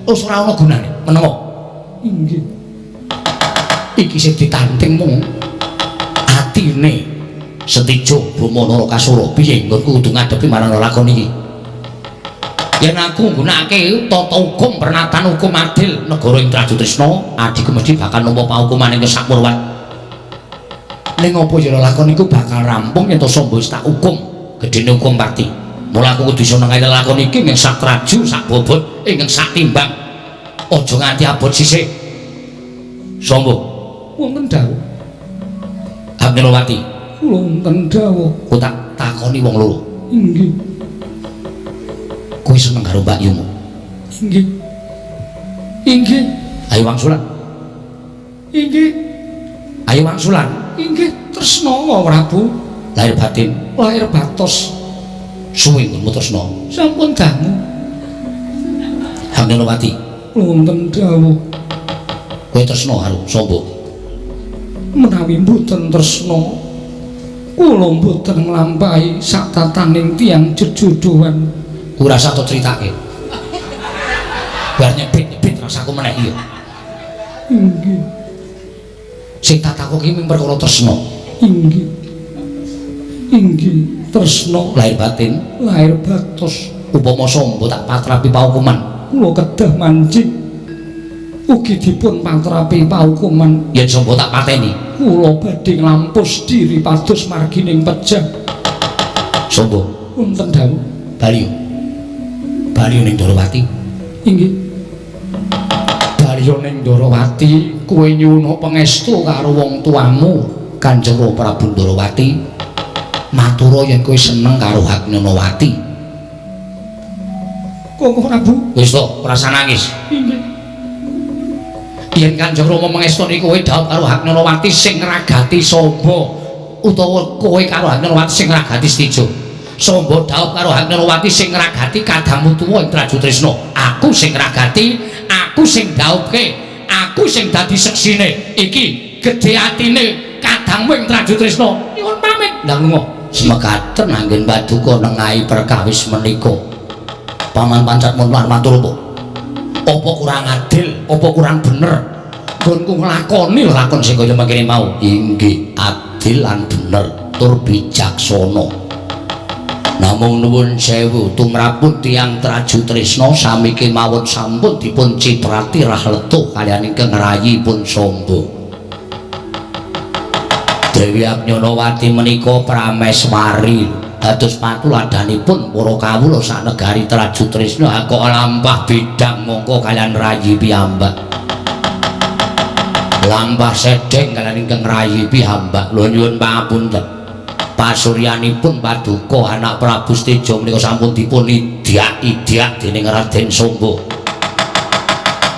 A: Wis ora ana gunane. Menengo.
D: Inggih.
A: Iki sing ditanting mung atine Setijo Bama Narakasura. Piye nggonku kudu ngadepi marang lelakon iki? Yen aku nggunakake tata hukum pernatan hukum adil negara ing Trajutrisna, adikku mesti bakal nampa paukuman ing Sakpurwan. Ning apa ya lelakon iku bakal rampung yen to Samba wis tak hukum, gedene hukum pati. Mula aku kudu iso nengahi lelakon iki ing sak traju, sak bobot, ing sak timbang. Aja nganti abot sisih. Samba,
D: Wonten dawuh.
A: Abnilawati,
D: Kula wonten dawuh.
A: Ku tak takoni wong loro.
D: Inggih.
A: Kowe seneng karo Mbak Yumu?
D: Inggih. Inggih.
A: Ayo wangsulan.
D: Inggih.
A: Ayo wangsulan.
D: Inggih tresna Prabu.
A: Lahir batin,
D: Lahir batos.
A: Suwe nggonmu tresna.
D: Sampun dangu.
A: Hamilawati,
D: Kula wonten dawuh.
A: Kowe tresna karo Samba?
D: Menawi mboten tresna, kula mboten nglampahi satataning tiyang jejodhoan.
A: Ku rasa to critake. Bar nyebit-nyebit rasaku meneh iya.
D: Inggih.
A: Sing tak takoki mung perkara tresna.
D: Inggih. Inggih, tresna
A: Lahir batin,
D: lahir batos.
A: Upama Samba tak patrapi paukuman,
D: Kula kedah manjing. Ugi dipun patrapi paukuman.
A: Yen Samba tak pateni,
D: Kula badhe nglampus diri pados margining pejah.
A: Samba,
D: Wonten dawuh.
A: Bali. Bali ning Ndorowati.
D: Inggih. Bali ning Ndorowati, kowe nyuwun pangestu karo wong tuamu,
A: Kanjeng Prabu Ndorowati. Matura yen kowe seneng karo Haknyanawati.
D: Koko Prabu.
A: Wis to, ora usah nangis.
D: Inggih.
A: Yen Kanjeng Rama mangestoni kowe dhaup karo Haknyanawati sing ngragati Samba utawa kowe karo Haknyanawati sing ngragati Setijo. Samba dhaup karo Haknyanawati sing ngragati kadangmu tuwa ing Trajutrisna. Aku sing ngragati, aku sing dhaupke, aku sing dadi seksine. Iki gedhe atine kadangmu ing Trajutrisna. Nyuwun pamit. Lah lunga. Semekaten anggen paduka nengahi perkawis menika. Paman Pancat mun matur apa? Apa kurang adil, apa kurang bener? Nggonku nglakoni lakon sing kaya mangkene mau. Inggih, adil lan bener tur bijaksana. Namung nuwun sewu tumrapun tiyang Trajutrisna sami kemawon sampun dipun ciprati rahletuh kaliyan ingkang rayipun Samba. Dewi Abnyanawati menika prameswari dados patuladhanipun para kawula sak negari Trajutrisna kok lampah bidang mongko kaliyan rayi piyambak. Lampah sedeng kaliyan ingkang rayi piyambak. Lho nyuwun pangapunten. Pasuryanipun paduka anak Prabu Seteja menika sampun dipun idyak-idyak dening Raden Samba.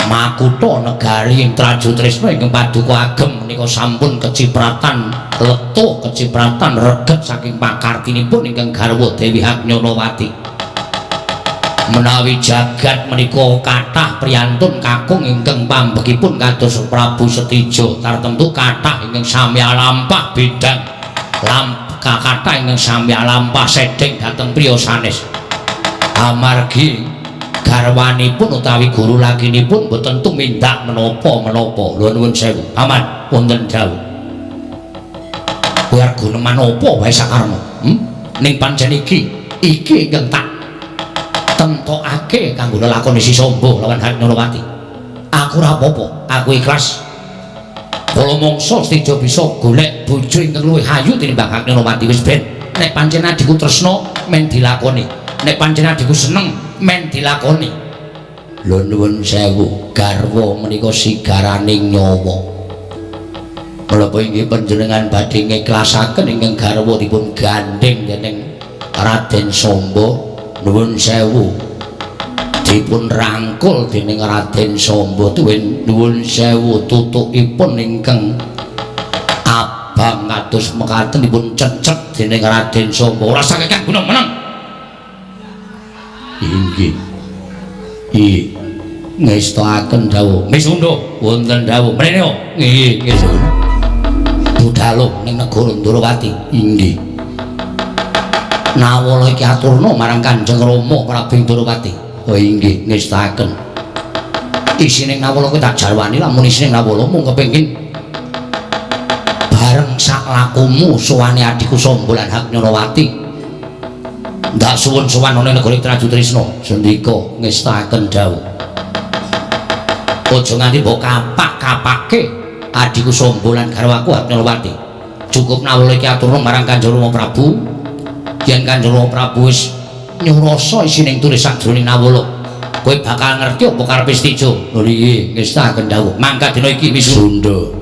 A: Makutha negari ing Trajutrisna ingkang paduka agem menika sampun kecipratan letuh, kecipratan reget saking pakartinipun ingkang garwa Dewi Haknyanawati. Menawi jagat menika kathah priyantun kakung ingkang pambekipun kados Prabu Setija, tartemtu kathah ingkang sami lampah bidang kathah ingkang sami lampah sedeng dhateng priya sanes. Amargi garwanipun utawi guru lakinipun boten tumindak menapa-menapa. Lho nuwun sewu. Paman, wonten dawuh. Kowe arep guneman apa wae sakarepmu? Ning pancen iki ingkang tak tentokake kanggo lelakoni Si Samba lawan Haknyanawati. Aku ora apa-apa, aku ikhlas. Kala mangsa Setija bisa golek bojo ingkang luwih ayu tinimbang Haknyanawati. Wis ben nek pancen adhiku tresna men dilakoni, nek pancen adhiku seneng men dilakoni. Lho nuwun sewu, garwa menika sigaraning nyawa. Menapa inggih panjenengan badhe ngiklasaken ingkang garwa dipun gandheng dening Raden Samba? Nuwun sewu, dipun rangkul dening Raden Samba tuwin nuwun sewu tutukipun ingkang abang kados mekaten dipun cecek dening Raden Samba. Ora sakit kang guna meneng. Inggih. Iya, ngestakaken dawuh. Misunda wonten dawuh. Mrene yo. Nggih, nggih. Budhalo ning negara Ndrawati. Inggih. Nawala iki aturna marang Kanjeng Rama Prabu Ndrawati. Oh inggih, ngestakaken. Isine Nawala kuwi tak jarwani, lamun isine Nawala mung kepengin bareng sak lakumu sowane adhiku Samba lan Haknyanawati. Ndak suwun sowan ana negara Trajutrisna. Sendika ngestakaken dawuh. Aja nganti mbok kapak-kapake adhiku Samba lan garwaku Haknyanawati. Cukup Nawala iki aturna marang Kanjeng Rama Prabu. Yen Kanjeng Rama Prabu wis nyurasa isining tulis sajroning Nawala, kowe bakal ngerti apa karepe Setija. Lho nggih, ngestakaken dawuh. Mangka dina iki Misunda.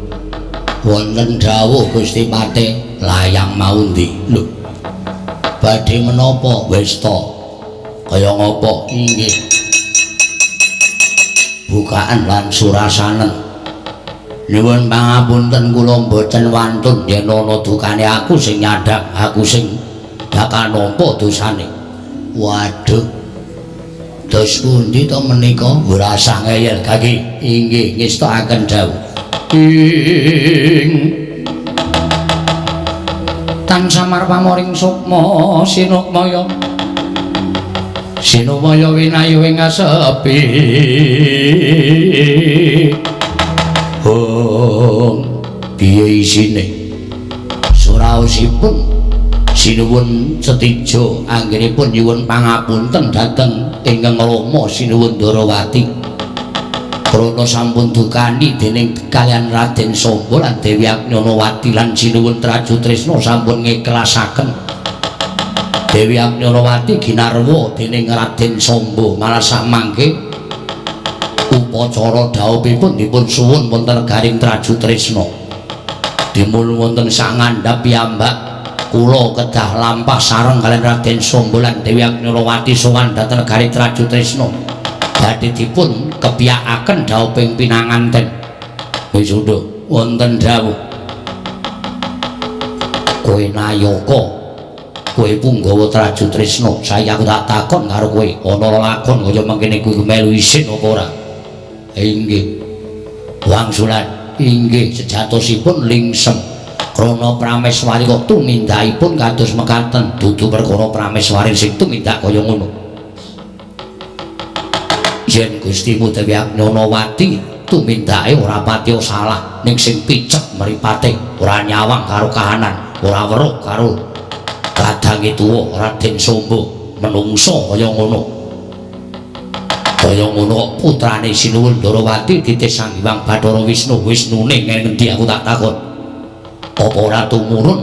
A: Wonten dawuh Gusti Patih, layang mau ndi? Lho. Badhe menapa? Wis ta. Kaya ngapa? Inggih. Bukaan lan surasanen. Nyuwun pangapunten kula mboten wantun yen ana dukane aku sing nyandhang, aku sing bakal nampa dosane. Waduh. Dos pundi to menika? Ora usah ngeyel kaki. Inggih, ngestakaken dawuh. Ing tan samar pamoring sukma sinukmaya. Sinumaya winayu ing asepi. Hong, piye isine? Suraosipun Sinuwun Setija anggenipun nyuwun pangapunten dhateng ingkang Rama Sinuwun Ndrawati. Krana sampun dukani dening kaliyan Raden Samba lan Dewi Aknyanawati lan Sinuwun Trajutrisna sampun ngiklasaken. Dewi Aknyanawati ginarwa dening Raden Samba malah samangke upacara dhaupipun dipun suwun wonten garing Trajutrisna. Dimul wonten sak ngandhap piyambak kula kedah lampah sareng kaliyan Raden Samba lan Dewi Aknyanawati sowan dhateng negari Trajutrisna. Badhe dipun kepiyakaken dhauping pinanganten. Wis undhuh wonten dawuh. Kowe nayaka, kowe punggawa Trajutrisna, saiki aku tak takon karo kowe, ana lakon kaya mangkene kuwi melu isin apa ora? Inggih. Wangsulan inggih sejatosipun lingsem. Krana prameswari kok tumindakipun kados mekaten, dudu perkara prameswari sing tumindak kaya ngono. Yen Gustimu Dewi Aknyanawati tumindake ora patiya salah, ning sing picek mripate, ora nyawang karo kahanan, ora weruh karo kadange tuwa Raden Samba, menungsa kaya ngono. Kaya ngono kok putrane Sinuwun Ndrawati ditih Sang Hyang Bathara Wisnu, Wisnune ngendi aku tak takon. Apa ora tumurun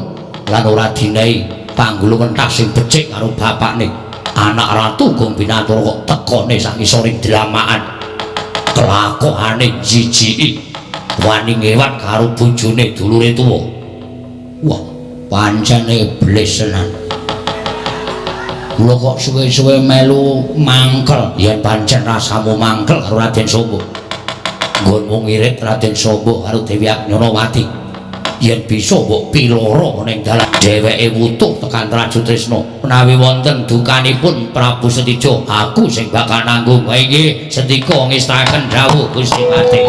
A: lan ora dinehi panggulu mentah sing becik karo bapakne? Anak ratu Gong Binatara kok tekone sak ngisoring dlamakan. Kelakokane jijiki wani ngewat karo bojone dulure tuwa. Wah, pancen iblis tenan. Kula kok suwe-suwe melu mangkel. Yen pancen rasamu mangkel karo Raden Samba. Nggonmu ngirit Raden Samba karo Dewi Aknyanawati. Yen bisa mbok piloro ning dalan dheweke wutuh tekan Trajutrisna. Menawi wonten dukanipun Prabu Setija, aku sing bakal nanggung. Inggih, sendika ngestakaken dawuh Gusti Patih.